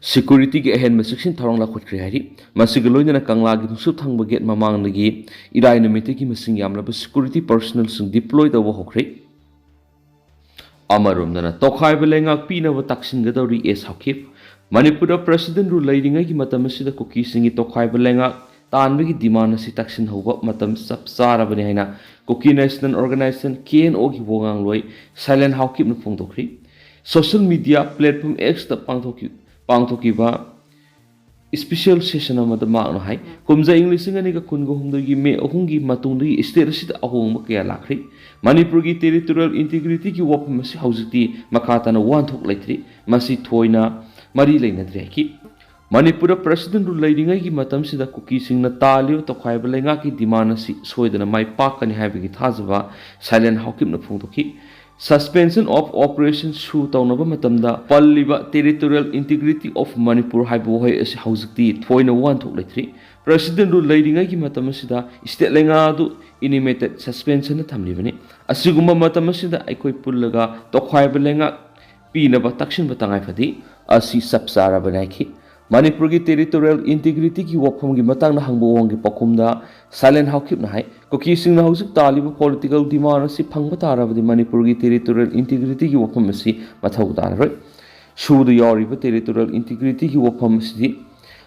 ꯁꯦꯀ꯭ꯌꯨꯔꯤꯇꯤꯒꯤ ꯑꯍꯦꯟꯕ ꯆꯦꯛꯁꯤꯟ ꯊꯧꯔꯥꯡ ꯂꯧꯈꯠꯈ꯭ꯔꯦ ꯍꯥꯏꯔꯤ꯫ ꯃꯁꯤꯒ ꯂꯣꯏꯅꯅ ꯀꯪꯂꯥꯒꯤ ꯅꯨꯡꯁꯨꯞ ꯊꯪꯕ ꯒꯦꯠ ꯃꯃꯥꯡꯗꯒꯤ ꯏꯔꯥꯏ ꯅꯨꯃꯤꯠꯇꯒꯤ ꯃꯁꯤꯡ ꯌꯥꯝꯂꯕ ꯁꯦꯀ꯭ꯌꯨꯔꯤꯇꯤ ꯄꯔꯁꯅꯦꯜꯁꯤꯡ ꯗꯤꯄ꯭ꯂꯣꯏ ꯇꯧꯕ ꯍꯧꯈ꯭ꯔꯦ꯫ ꯑꯃꯔꯣꯝꯗꯅ ꯇꯣꯈꯥꯏꯕ ꯂꯩꯉꯥꯛ ꯄꯤꯅꯕ ꯇꯛꯁꯤꯟꯒꯗꯧꯔꯤ ꯑꯦꯁ ꯍꯥꯎꯀꯤꯞ꯫ ꯃꯅꯤꯄꯨꯔꯗ ꯄ꯭ꯔꯦꯁꯤꯗꯦꯟ ꯔꯨꯜ ꯂꯩꯔꯤꯉꯩꯒꯤ ꯃꯇꯝ ꯑꯁꯤꯗ ꯀꯨꯀꯤꯁꯤꯡꯒꯤ ꯇꯣꯈꯥꯏꯕ ꯂꯩꯉꯥꯛ ꯇꯥꯟꯕꯒꯤ ꯗꯤꯃꯥꯟ ꯑꯁꯤ ꯇꯛꯁꯤꯟꯍꯧꯕ ꯃꯇꯝ ꯆꯞ ꯆꯥꯔꯕꯅꯤ ꯍꯥꯏꯅ ꯀꯨꯀꯤ ꯅꯦꯁꯅꯦꯜ ꯑꯣꯔꯒꯅꯥꯏꯖꯦꯁꯟ, ꯀꯦ ꯑꯦꯟ ꯑꯣꯒꯤ ꯋꯥ ꯉꯥꯡꯂꯣꯏ ꯁꯥꯏꯂꯦꯟ ꯍꯥꯎꯀꯤꯞꯅ ꯐꯣꯡꯗꯣꯛꯈ꯭ꯔꯤ꯫ ꯁꯣꯁꯤꯌꯦꯜ ꯃꯤꯗꯤꯌꯥ ꯄ꯭ꯂꯦꯠꯐꯣꯝ ꯑꯦꯛꯁꯇ ꯄꯥꯡꯊꯣꯛꯈꯤ-, ꯄꯥꯡꯊꯣꯛꯈꯤꯕ ꯏꯁꯄꯤꯁꯤꯌꯦꯜ ꯁꯦꯁꯟ ꯑꯃꯗ ꯃꯍꯥꯛꯅ ꯍꯥꯏ, ꯀꯨꯝꯖꯥ ꯏꯪ ꯂꯤꯁꯤꯡ ꯑꯅꯤꯒ ꯀꯨꯟꯒ ꯍꯨꯝꯗꯣꯏꯒꯤ ꯃꯦ ꯑꯍꯨꯝꯒꯤ ꯃꯇꯨꯡꯗꯒꯤ ꯁ꯭ꯇꯦꯠ ꯑꯁꯤꯗ ꯑꯍꯣꯡꯕ ꯀꯌꯥ ꯂꯥꯛꯈ꯭ꯔꯦ꯫ ꯃꯅꯤꯄꯨꯔꯒꯤ ꯇꯦꯔꯤꯇꯣꯔꯤꯌꯦꯜ ꯏꯟꯇꯤꯒ꯭ꯔꯤꯇꯤꯒꯤ ꯋꯥꯐꯝ ꯑꯁꯤ ꯍꯧꯖꯤꯛꯇꯤ ꯃꯈꯥ ꯇꯥꯅ ꯋꯥꯍꯟꯊꯣꯛ ꯂꯩꯇ꯭ꯔꯤ꯫ ꯃꯁꯤ ꯊꯣꯏꯅ ꯃꯔꯤ ꯂꯩꯅꯗ꯭ꯔꯦ ꯍꯥꯏꯈꯤ꯫ ꯃꯅꯤꯄꯨꯔꯗ president rule ꯂꯩꯔꯤꯉꯩꯒꯤ ꯃꯇꯝꯁꯤꯗ ꯀꯨꯀꯤꯁꯤꯡꯅ ꯇꯥꯜꯂꯤꯕ ꯇꯣꯈꯥꯏꯕ ꯂꯩꯉꯥꯛꯀꯤ demand ꯑꯁꯤ ꯁꯣꯏꯗꯅ ꯃꯥꯏ ꯄꯥꯛꯀꯅꯤ ꯍꯥꯏꯕꯒꯤ ꯊꯥꯖꯕ ꯁꯥꯏꯂꯦꯟ ꯍꯥꯎꯀꯤꯞꯅ ꯐꯣꯡꯗꯣꯛꯈꯤ꯫ Suspension of operation ꯁꯨ ꯇꯧꯅꯕ ꯃꯇꯝꯗ ꯄꯜꯂꯤꯕ territorial integrity of Manipur ꯍꯥꯏꯕ ꯋꯥꯍꯩ ꯑꯁꯤ ꯍꯧꯖꯤꯛꯇꯤ ꯊꯣꯏꯅ ꯋꯥꯍꯟꯊꯣꯛ ꯂꯩꯇ꯭ꯔꯤ꯫ President rule ꯂꯩꯔꯤꯉꯩꯒꯤ ꯃꯇꯝ ꯑꯁꯤꯗ state ꯂꯩꯉꯥꯛ ꯑꯗꯨ indefinite suspensionꯗ ꯊꯝꯂꯤꯕꯅꯤ꯫ ꯑꯁꯤꯒꯨꯝꯕ ꯃꯇꯝ ꯑꯁꯤꯗ ꯑꯩꯈꯣꯏ ꯄꯨꯜꯂꯒ ꯇꯣꯈꯥꯏꯕ ꯂꯩꯉꯥꯛ ꯄꯤꯅꯕ ꯇꯛꯁꯤꯟꯕ ꯇꯉꯥꯏ ꯐꯗꯦ꯫ ꯑꯁꯤ ꯆꯞ ꯆꯥꯔꯕꯅꯤ ꯍꯥꯏꯈꯤ꯫ ꯃꯅꯤꯄꯨꯔꯒꯤ territorial integrityꯒꯤ ꯋꯥꯐꯝꯒꯤ ꯃꯇꯥꯡꯗ ꯍꯪꯕ ꯋꯥꯍꯪꯒꯤ ꯄꯥꯎꯈꯨꯝꯗ ꯁꯥꯏꯂꯦꯟ ꯍꯥꯎꯀꯤꯞꯅ ꯍꯥꯏ, ꯀꯨꯀꯤꯁꯤꯡꯅ ꯍꯧꯖꯤꯛ ꯇꯥꯜꯂꯤꯕ political demand ꯑꯁꯤ ꯐꯪꯕ ꯇꯥꯔꯕꯗꯤ ꯃꯅꯤꯄꯨꯔꯒꯤ territorial integrityꯒꯤ ꯋꯥꯐꯝ ꯑꯁꯤ ꯃꯊꯧ ꯇꯥꯔꯔꯣꯏ꯫ ꯁꯨꯗ ꯌꯥꯎꯔꯤꯕ territorial integrityꯒꯤ ꯋꯥꯐꯝ ꯑꯁꯤꯗꯤ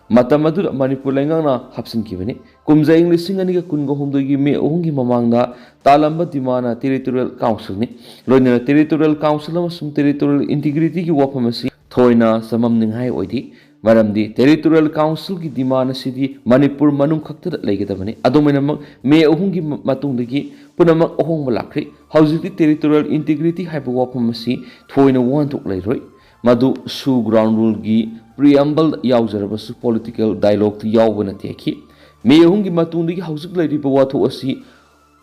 ꯃꯇꯝ ꯑꯗꯨꯗ ꯃꯅꯤꯄꯨꯔ ꯂꯩꯉꯥꯛꯅ ꯍꯥꯞꯆꯤꯟꯈꯤꯕꯅꯤ꯫ ꯀꯨꯝꯖꯥ ꯏꯪ ꯂꯤꯁꯤꯡ ꯑꯅꯤꯒ ꯀꯨꯟꯒ ꯍꯨꯝꯗꯣꯏꯒꯤ ꯃꯦ ꯑꯍꯨꯝꯒꯤ ꯃꯃꯥꯡꯗ ꯇꯥꯜꯂꯝꯕ demandꯅ territorial councilꯅꯤ꯫ ꯂꯣꯏꯅꯅ territorial council ꯑꯃꯁꯨꯡ territorial integrityꯒꯤ ꯋꯥꯐꯝ ꯑꯁꯤ ꯊꯣꯏꯅ ꯆꯃꯝꯅꯤꯡꯉꯥꯏ ꯑꯣꯏꯗꯦ꯫ ꯃꯔꯝꯗꯤ territorial councilꯒꯤ demand ꯑꯁꯤꯗꯤ ꯃꯅꯤꯄꯨꯔ ꯃꯅꯨꯡ ꯈꯛꯇꯗ ꯂꯩꯒꯗꯕꯅꯤ꯫ ꯑꯗꯨꯝ ꯑꯣꯏꯅꯃꯛ, ꯃꯦ ꯑꯍꯨꯝꯒꯤ ꯃ-, ꯃꯇꯨꯡꯗꯒꯤ ꯄꯨꯝꯅꯃꯛ ꯑꯍꯣꯡꯕ ꯂꯥꯛꯈ꯭ꯔꯦ꯫ ꯍꯧꯖꯤꯛꯇꯤ territorial integrity ꯍꯥꯏꯕ ꯋꯥꯐꯝ ꯑꯁꯤ ꯊꯣꯏꯅ ꯋꯥꯍꯟꯊꯣꯛ ꯂꯩꯔꯣꯏ꯫ ꯃꯗꯨ ꯁꯨ ground ruleꯒꯤ preambleꯗ ꯌꯥꯎꯖꯔꯕꯁꯨ political dialogueꯇ ꯌꯥꯎꯕ ꯅꯠꯇꯦ ꯍꯥꯏꯈꯤ꯫ ꯃꯦ ꯑꯍꯨꯝꯒꯤ ꯃꯇꯨꯡꯗꯒꯤ ꯍꯧꯖꯤꯛ ꯂꯩꯔꯤꯕ ꯋꯥꯊꯣꯛ ꯑꯁꯤ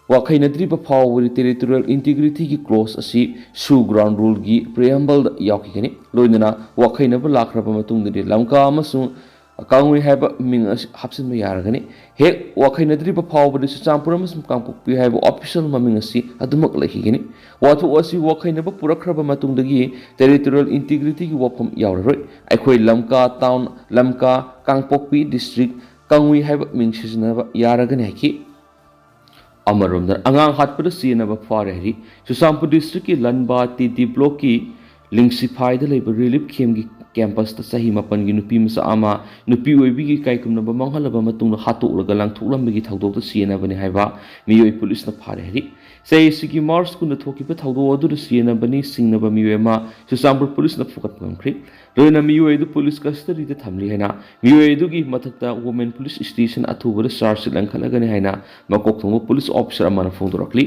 ꯋꯥꯈꯩꯅꯗ꯭ꯔꯤꯕ ꯐꯥꯎꯕꯗꯤ territorial integrityꯒꯤ clause ꯑꯁꯤ ꯁꯨ ground ruleꯒꯤ preambleꯗ ꯌꯥꯎꯈꯤꯒꯅꯤ꯫ ꯂꯣꯏꯅꯅ ꯋꯥꯈꯩꯅꯕ ꯂꯥꯛꯈ꯭ꯔꯕ ꯃꯇꯨꯡꯗꯗꯤ ꯂꯝꯀꯥ ꯑꯃꯁꯨꯡ ꯀꯥꯡꯉꯨꯏ ꯍꯥꯏꯕ ꯃꯤꯡ ꯑꯁꯤ ꯍꯥꯞꯆꯤꯟꯕ ꯌꯥꯔꯒꯅꯤ꯫ ꯍꯦꯛ ꯋꯥꯈꯩꯅꯗ꯭ꯔꯤꯕ ꯐꯥꯎꯕꯗꯤ ꯆꯨꯔꯆꯥꯟꯄꯨꯔ ꯑꯃꯁꯨꯡ ꯀꯥꯡꯄꯣꯛꯄꯤ ꯍꯥꯏꯕ official ꯃꯃꯤꯡ ꯑꯁꯤ ꯑꯗꯨꯃꯛ ꯂꯩꯈꯤꯒꯅꯤ꯫ ꯋꯥꯊꯣꯛ ꯑꯁꯤ ꯋꯥꯈꯩꯅꯕ ꯄꯨꯔꯛꯈ꯭ꯔꯕ ꯃꯇꯨꯡꯗꯒꯤ territorial integrityꯒꯤ ꯋꯥꯐꯝ ꯌꯥꯎꯔꯔꯣꯏ꯫ ꯑꯩꯈꯣꯏ ꯂꯝꯀꯥ town, ꯂꯝꯀꯥ, ꯀꯥꯡꯄꯣꯛꯄꯤ district, ꯀꯥꯡꯉꯨꯏ ꯍꯥꯏꯕ ꯃꯤꯡ ꯁꯤꯖꯤꯟꯅꯕ ꯌꯥꯔꯒꯅꯤ ꯍꯥꯏꯈꯤ꯫ ꯑꯃꯔꯣꯝꯗ ꯑꯉꯥꯡ ꯍꯥꯠꯄꯗ ꯆꯦꯟꯅꯕ ꯐꯥꯔꯦ ꯍꯥꯏꯔꯤ꯫ ꯆꯨꯔꯆꯥꯟꯄꯨꯔ districtꯀꯤ ꯂꯟꯕꯥ TD blockꯀꯤ ꯂꯤꯡꯁꯤꯐꯥꯏꯗ ꯂꯩꯕ relief campꯀꯤ campusꯇ ꯆꯍꯤ ꯃꯥꯄꯟꯒꯤ ꯅꯨꯄꯤ ꯃꯆꯥ ꯑꯃ ꯅꯨꯄꯤ ꯑꯣꯏꯕꯤꯒꯤ ꯏꯀꯥꯏ ꯈꯨꯝꯅꯕ ꯃꯥꯡꯍꯜꯂꯕ ꯃꯇꯨꯡꯗ ꯍꯥꯠꯇꯣꯛꯂꯒ ꯂꯪꯊꯣꯛꯂꯝꯕꯒꯤ ꯊꯧꯗꯣꯛꯇ ꯆꯦꯟꯅꯕꯅꯤ ꯍꯥꯏꯕ ꯃꯤꯑꯣꯏ ꯄꯨꯂꯤꯁꯅ ꯐꯥꯔꯦ ꯍꯥꯏꯔꯤ꯫ ꯆꯍꯤ ꯑꯁꯤꯒꯤ March ꯀꯨꯟꯗ ꯊꯣꯛꯈꯤꯕ ꯊꯧꯗꯣꯛ ꯑꯗꯨꯗ ꯆꯦꯟꯅꯕꯅꯤ ꯆꯤꯡꯅꯕ ꯃꯤꯑꯣꯏ ꯑꯃ ꯆꯨꯔꯆꯥꯟꯄꯨꯔ ꯄꯨꯂꯤꯁꯅ ꯐꯨꯒꯠꯄ ꯉꯝꯈ꯭ꯔꯦ꯫ ꯂꯣꯏꯅꯅ ꯃꯤꯑꯣꯏ ꯑꯗꯨ ꯄꯨꯂꯤꯁ custody ꯊꯝꯂꯤ ꯍꯥꯏꯅ ꯃꯤꯑꯣꯏ ꯑꯗꯨꯒꯤ ꯃꯊꯛꯇ women police stationꯗ ꯑꯊꯨꯕꯗ charge sheet ꯂꯪꯈꯠꯂꯒꯅꯤ ꯍꯥꯏꯅ ꯃꯀꯣꯛ ꯊꯣꯡꯕ ꯄꯨꯂꯤꯁ officer ꯑꯃꯅ ꯐꯣꯡꯗꯣꯔꯛꯂꯤ꯫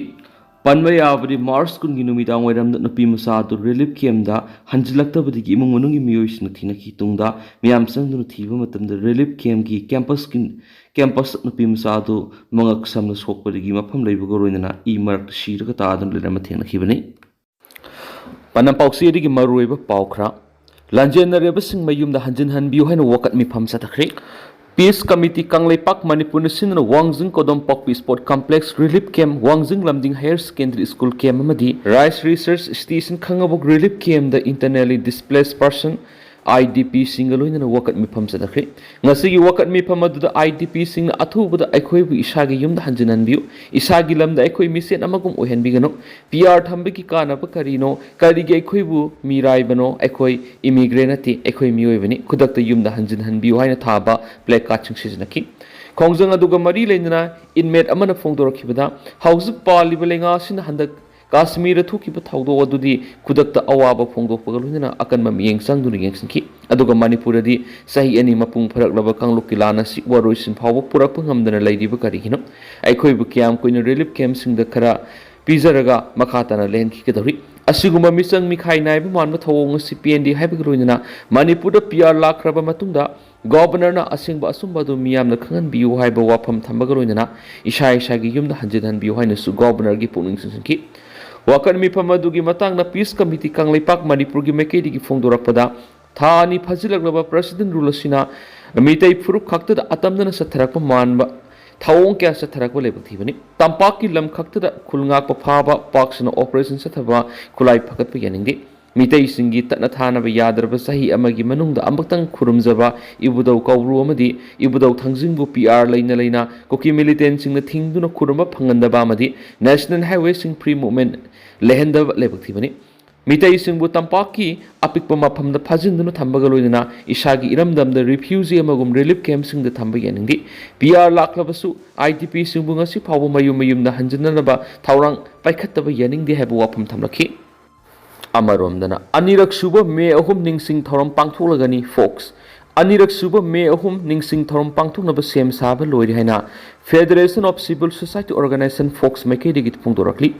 ꯄꯟꯕ ꯌꯥꯕꯗꯤ, ꯃꯥꯔꯆ ꯀꯨꯟꯒꯤ ꯅꯨꯃꯤꯗꯥꯡ ꯋꯥꯏꯔꯝꯗ ꯅꯨꯄꯤ ꯃꯆꯥ ꯑꯗꯨ ꯔꯤꯂꯤꯐ ꯀꯦꯝꯗ ꯍꯟꯖꯤꯜꯂꯛꯇꯕꯗꯒꯤ ꯏꯃꯨꯡ ꯃꯅꯨꯡꯒꯤ ꯃꯤꯑꯣꯏꯁꯤꯡꯅ ꯊꯤꯅꯈꯤ꯫ ꯇꯨꯡꯗ ꯃꯤꯌꯥꯝ ꯆꯪꯗꯨꯅ ꯊꯤꯕ ꯃꯇꯝꯗ ꯔꯤꯂꯤꯐ ꯀꯦꯝꯒꯤ ꯀꯦꯝꯄꯁꯀꯤ ꯀꯦꯝꯄꯁ ꯅꯨꯄꯤ ꯃꯆꯥ ꯑꯗꯨ ꯃꯉꯛ ꯁꯝꯅ ꯁꯣꯛꯄꯗꯒꯤ ꯃꯐꯝ ꯂꯩꯕꯒ ꯂꯣꯏꯅꯅ ꯏ ꯃꯔꯛꯇ ꯁꯤꯔꯒ ꯇꯥꯗꯨꯅ ꯂꯩꯔꯝꯕ ꯊꯦꯡꯅꯈꯤꯕꯅꯤ꯫ ꯄꯥꯎꯆꯦꯗꯒꯤ ꯃꯔꯨꯑꯣꯏꯕ ꯄꯥꯎ ꯈꯔ꯫ ꯂꯥꯟꯖꯦꯟꯅꯔꯤꯕꯁꯤꯡ ꯃꯌꯨꯝꯗ ꯍꯟꯖꯤꯟꯍꯟꯕꯤꯌꯨ ꯍꯥꯏꯅ ꯋꯥꯀꯠ ꯃꯤꯐꯝ ꯆꯠꯊꯈ꯭ꯔꯦ꯫ ꯄꯤꯁ ꯀꯃꯤꯇꯤ ꯀꯪꯂꯩꯄꯥꯛ ꯃꯅꯤꯄꯨꯔꯅ ꯁꯤꯟꯗꯨꯅ Wangjing Kodom Pokpi sport complex relief camp, Wangjing Lamding higher secondary school camp ꯑꯃꯗꯤ rice research station Khangabok relief ꯀꯦꯝꯞꯗ internally displaced person, I D ꯄꯤꯁꯤꯡꯒ ꯂꯣꯏꯅꯅ ꯋꯥꯀꯠ ꯃꯤꯐꯝ ꯆꯠꯊꯈ꯭ꯔꯦ꯫ ꯉꯁꯤꯒꯤ ꯋꯥꯀꯠ ꯃꯤꯐꯝ ꯑꯗꯨꯗ ꯑꯥꯏ ꯗꯤ ꯄꯤꯁꯤꯡꯅ ꯑꯊꯨꯕꯗ ꯑꯩꯈꯣꯏꯕꯨ ꯏꯁꯥꯒꯤ ꯌꯨꯝꯗ ꯍꯟꯖꯤꯟꯍꯟꯕꯤꯌꯨ, ꯏꯁꯥꯒꯤ ꯂꯝꯗ ꯑꯩꯈꯣꯏ ꯃꯤꯁꯦꯟ ꯑꯃꯒꯨꯝ ꯑꯣꯏꯍꯟꯕꯤꯒꯅꯨ, ꯄꯤ ꯑꯥꯔ ꯊꯝꯕꯒꯤ ꯀꯥꯟꯅꯕ ꯀꯔꯤꯅꯣ? ꯀꯔꯤꯒꯤ ꯑꯩꯈꯣꯏꯕꯨ ꯃꯤꯔꯥꯏꯕꯅꯣ? ꯑꯩꯈꯣꯏ ꯏꯃꯤꯒ꯭ꯔꯦꯟ ꯅꯠꯇꯦ, ꯑꯩꯈꯣꯏ ꯃꯤꯑꯣꯏꯕꯅꯤ꯫ ꯈꯨꯗꯛꯇ ꯌꯨꯝꯗ ꯍꯟꯖꯤꯟꯍꯟꯕꯤꯌꯨ ꯍꯥꯏꯅ ꯊꯥꯕ ꯄ꯭ꯂꯦ ꯀꯥꯔꯗꯁꯤꯡ ꯁꯤꯖꯤꯟꯅꯈꯤ꯫ ꯈꯣꯡꯖꯪ ꯑꯗꯨꯒ ꯃꯔꯤ ꯂꯩꯅꯅ ꯏꯟꯃꯦꯠ ꯑꯃꯅ ꯐꯣꯡꯗꯣꯔꯛꯈꯤꯕꯗ, ꯍꯧꯖꯤꯛ ꯄꯥꯜꯂꯤꯕ ꯂꯩꯉꯥꯛ ꯑꯁꯤꯅ ꯍꯟꯗꯛ ꯀꯥꯁꯃꯤꯔꯗ ꯊꯣꯛꯈꯤꯕ ꯊꯧꯗꯣꯛ ꯑꯗꯨꯗꯤ ꯈꯨꯗꯛꯇ ꯑꯋꯥꯕ ꯐꯣꯡꯗꯣꯛꯄꯒ ꯂꯣꯏꯅꯅ ꯑꯀꯟꯕ ꯃꯤꯠꯌꯦꯡ ꯆꯪꯗꯨꯅ ꯌꯦꯡꯁꯤꯟꯈꯤ꯫ ꯑꯗꯨꯒ ꯃꯅꯤꯄꯨꯔꯗꯗꯤ ꯆꯍꯤ ꯑꯅꯤ ꯃꯄꯨꯡ ꯐꯥꯔꯛꯂꯕ ꯀꯥꯡꯂꯨꯞꯀꯤ ꯂꯥꯟ ꯑꯁꯤ ꯋꯥꯔꯣꯏꯁꯤꯟ ꯐꯥꯎꯕ ꯄꯨꯔꯛꯄ ꯉꯝꯗꯅ ꯂꯩꯔꯤꯕ ꯀꯔꯤꯒꯤꯅꯣ? ꯑꯩꯈꯣꯏꯕꯨ ꯀꯌꯥꯝ ꯀꯨꯏꯅ ꯔꯤꯂꯤꯐ ꯀꯦꯝꯞꯁꯤꯡꯗ ꯈꯔ ꯄꯤꯖꯔꯒ ꯃꯈꯥ ꯇꯥꯅ ꯂꯩꯍꯟꯈꯤꯒꯗꯧꯔꯤ? ꯑꯁꯤꯒꯨꯝꯕ ꯃꯤꯆꯪ ꯃꯤꯈꯥꯏ ꯅꯥꯏꯕ ꯃꯥꯟꯕ ꯊꯧꯑꯣꯡ ꯑꯁꯤ ꯄꯦꯟꯗꯦ ꯍꯥꯏꯕꯒ ꯂꯣꯏꯅꯅ ꯃꯅꯤꯄꯨꯔꯗ ꯄꯤ ꯑꯥꯔ ꯂꯥꯛꯈ꯭ꯔꯕ ꯃꯇꯨꯡꯗ ꯒꯣꯕꯔꯅꯔꯅ ꯑꯁꯦꯡꯕ ꯑꯆꯨꯝꯕ ꯑꯗꯨ ꯃꯤꯌꯥꯝꯅ ꯈꯪꯍꯟꯕꯤꯌꯨ ꯍꯥꯏꯕ ꯋꯥꯐꯝ ꯊꯝꯕꯒ ꯂꯣꯏꯅꯅ ꯏꯁꯥ ꯏꯁꯥꯒꯤ ꯌꯨꯝꯗ ꯍꯟꯖꯤꯟꯍꯟꯕꯤꯌꯨ ꯍꯥꯏꯅꯁꯨ ꯒꯣꯕꯔꯅꯔꯒꯤ ꯄꯨꯛꯅꯤꯡ ꯆꯤꯡꯁꯤꯟꯈꯤ꯫ ꯋꯥꯀꯠ ꯃꯤꯐꯝ ꯑꯗꯨꯒꯤ ꯃꯇꯥꯡꯗ ꯄꯤꯁ ꯀꯃꯤꯇꯤ ꯀꯪꯂꯩꯄꯥꯛ ꯃꯅꯤꯄꯨꯔꯒꯤ ꯃꯥꯏꯀꯩꯗꯒꯤ ꯐꯣꯡꯗꯣꯔꯛꯄꯗ, ꯊꯥ ꯑꯅꯤ ꯐꯥꯖꯤꯜꯂꯛꯂꯕ ꯄ꯭ꯔꯁꯤꯗꯦꯟ ꯔꯨꯜ ꯑꯁꯤꯅ ꯃꯤꯇꯩ ꯐꯨꯔꯨꯞ ꯈꯛꯇꯗ ꯑꯇꯝꯅꯅ ꯆꯠꯊꯔꯛꯄ ꯃꯥꯟꯕ ꯊꯧꯑꯣꯡ ꯀꯌꯥ ꯆꯠꯊꯔꯛꯄ ꯂꯥꯏꯕꯛ ꯊꯤꯕꯅꯤ꯫ ꯇꯝꯄꯥꯛꯀꯤ ꯂꯝ ꯈꯛꯇꯗ ꯈꯨꯜ ꯉꯥꯛꯄ ꯐꯥꯕ ꯄꯥꯛ ꯁꯟꯅ ꯑꯣꯄꯔꯦꯁꯟ ꯆꯠꯊꯕ ꯈꯨꯠꯂꯥꯏ ꯐꯒꯠꯄ ꯌꯥꯅꯤꯡꯗꯦ꯫ ꯃꯤꯇꯩꯁꯤꯡꯒꯤ ꯇꯠꯅ ꯊꯥꯅꯕ ꯌꯥꯗ꯭ꯔꯕ ꯆꯍꯤ ꯑꯃꯒꯤ ꯃꯅꯨꯡꯗ ꯑꯃꯨꯛꯇꯪ ꯈꯨꯔꯨꯝꯖꯕ ꯏꯕꯨꯙꯧ ꯀꯧꯕ꯭ꯔꯨ ꯑꯃꯗꯤ ꯏꯕꯨꯙꯧ ꯊꯥꯡꯖꯤꯡꯕꯨ ꯄꯤ ꯑꯥꯔ ꯂꯩꯅ ꯂꯩꯅ ꯀꯨꯀꯤ ꯃꯤꯂꯤꯇꯦꯟꯁꯤꯡꯅ ꯊꯤꯡꯗꯨꯅ ꯈꯨꯔꯨꯝꯕ ꯐꯪꯍꯟꯗꯕ ꯑꯃꯗꯤ ꯅꯦꯁꯅꯦꯜ ꯍꯥꯏꯋꯦꯁꯤꯡ ꯐ꯭ꯔꯤ ꯃꯨꯚꯃꯦꯟ ꯂꯩꯍꯟꯗꯕ ꯂꯥꯏꯕꯛ ꯊꯤꯕꯅꯤ꯫ ꯃꯤꯇꯩꯁꯤꯡꯕꯨ ꯇꯝꯄꯥꯛꯀꯤ ꯑꯄꯤꯛꯄ ꯃꯐꯝꯗ ꯐꯥꯖꯤꯟꯗꯨꯅ ꯊꯝꯕꯒ ꯂꯣꯏꯅꯅ ꯏꯁꯥꯒꯤ ꯏꯔꯝꯗꯝꯗ ꯔꯤꯐ꯭ꯌꯨꯖꯤ ꯑꯃꯒꯨꯝ ꯔꯤꯂꯤꯐ ꯀꯦꯝꯞꯁꯤꯡꯗ ꯊꯝꯕ ꯌꯥꯅꯤꯡꯗꯦ꯫ ꯄꯤ ꯑꯥꯔ ꯂꯥꯛꯂꯕꯁꯨ ꯑꯥꯏ ꯗꯤ ꯄꯤꯁꯤꯡꯕꯨ ꯉꯁꯤ ꯐꯥꯎꯕ ꯃꯌꯨꯝ ꯃꯌꯨꯝꯗ ꯍꯟꯖꯤꯟꯅꯅꯕ ꯊꯧꯔꯥꯡ ꯄꯥꯏꯈꯠꯇꯕ ꯌꯥꯅꯤꯡꯗꯦ ꯍꯥꯏꯕ ꯋꯥꯐꯝ ꯊꯝꯂꯛꯈꯤ꯫ ꯑꯃꯔꯣꯝꯗꯅ, ꯑꯅꯤꯔꯛ ꯁꯨꯕ ꯃꯦ ꯑꯍꯨꯝ ꯅꯤꯡꯁꯤꯡ ꯊꯧꯔꯝ ꯄꯥꯡꯊꯣꯛꯂꯒꯅꯤ꯫ ꯐꯣꯛꯁ꯫ ꯑꯅꯤꯔꯛ ꯁꯨꯕ ꯃꯦ ꯑꯍꯨꯝ ꯅꯤꯡꯁꯤꯡ ꯊꯧꯔꯝ ꯄꯥꯡꯊꯣꯛꯅꯕ ꯁꯦꯝ ꯁꯥꯕ ꯂꯣꯏꯔꯦ ꯍꯥꯏꯅ Federation of Civil Society Organization, fox ꯃꯥꯏꯀꯩꯗꯒꯤ ꯐꯣꯡꯗꯣꯔꯛꯂꯤ꯫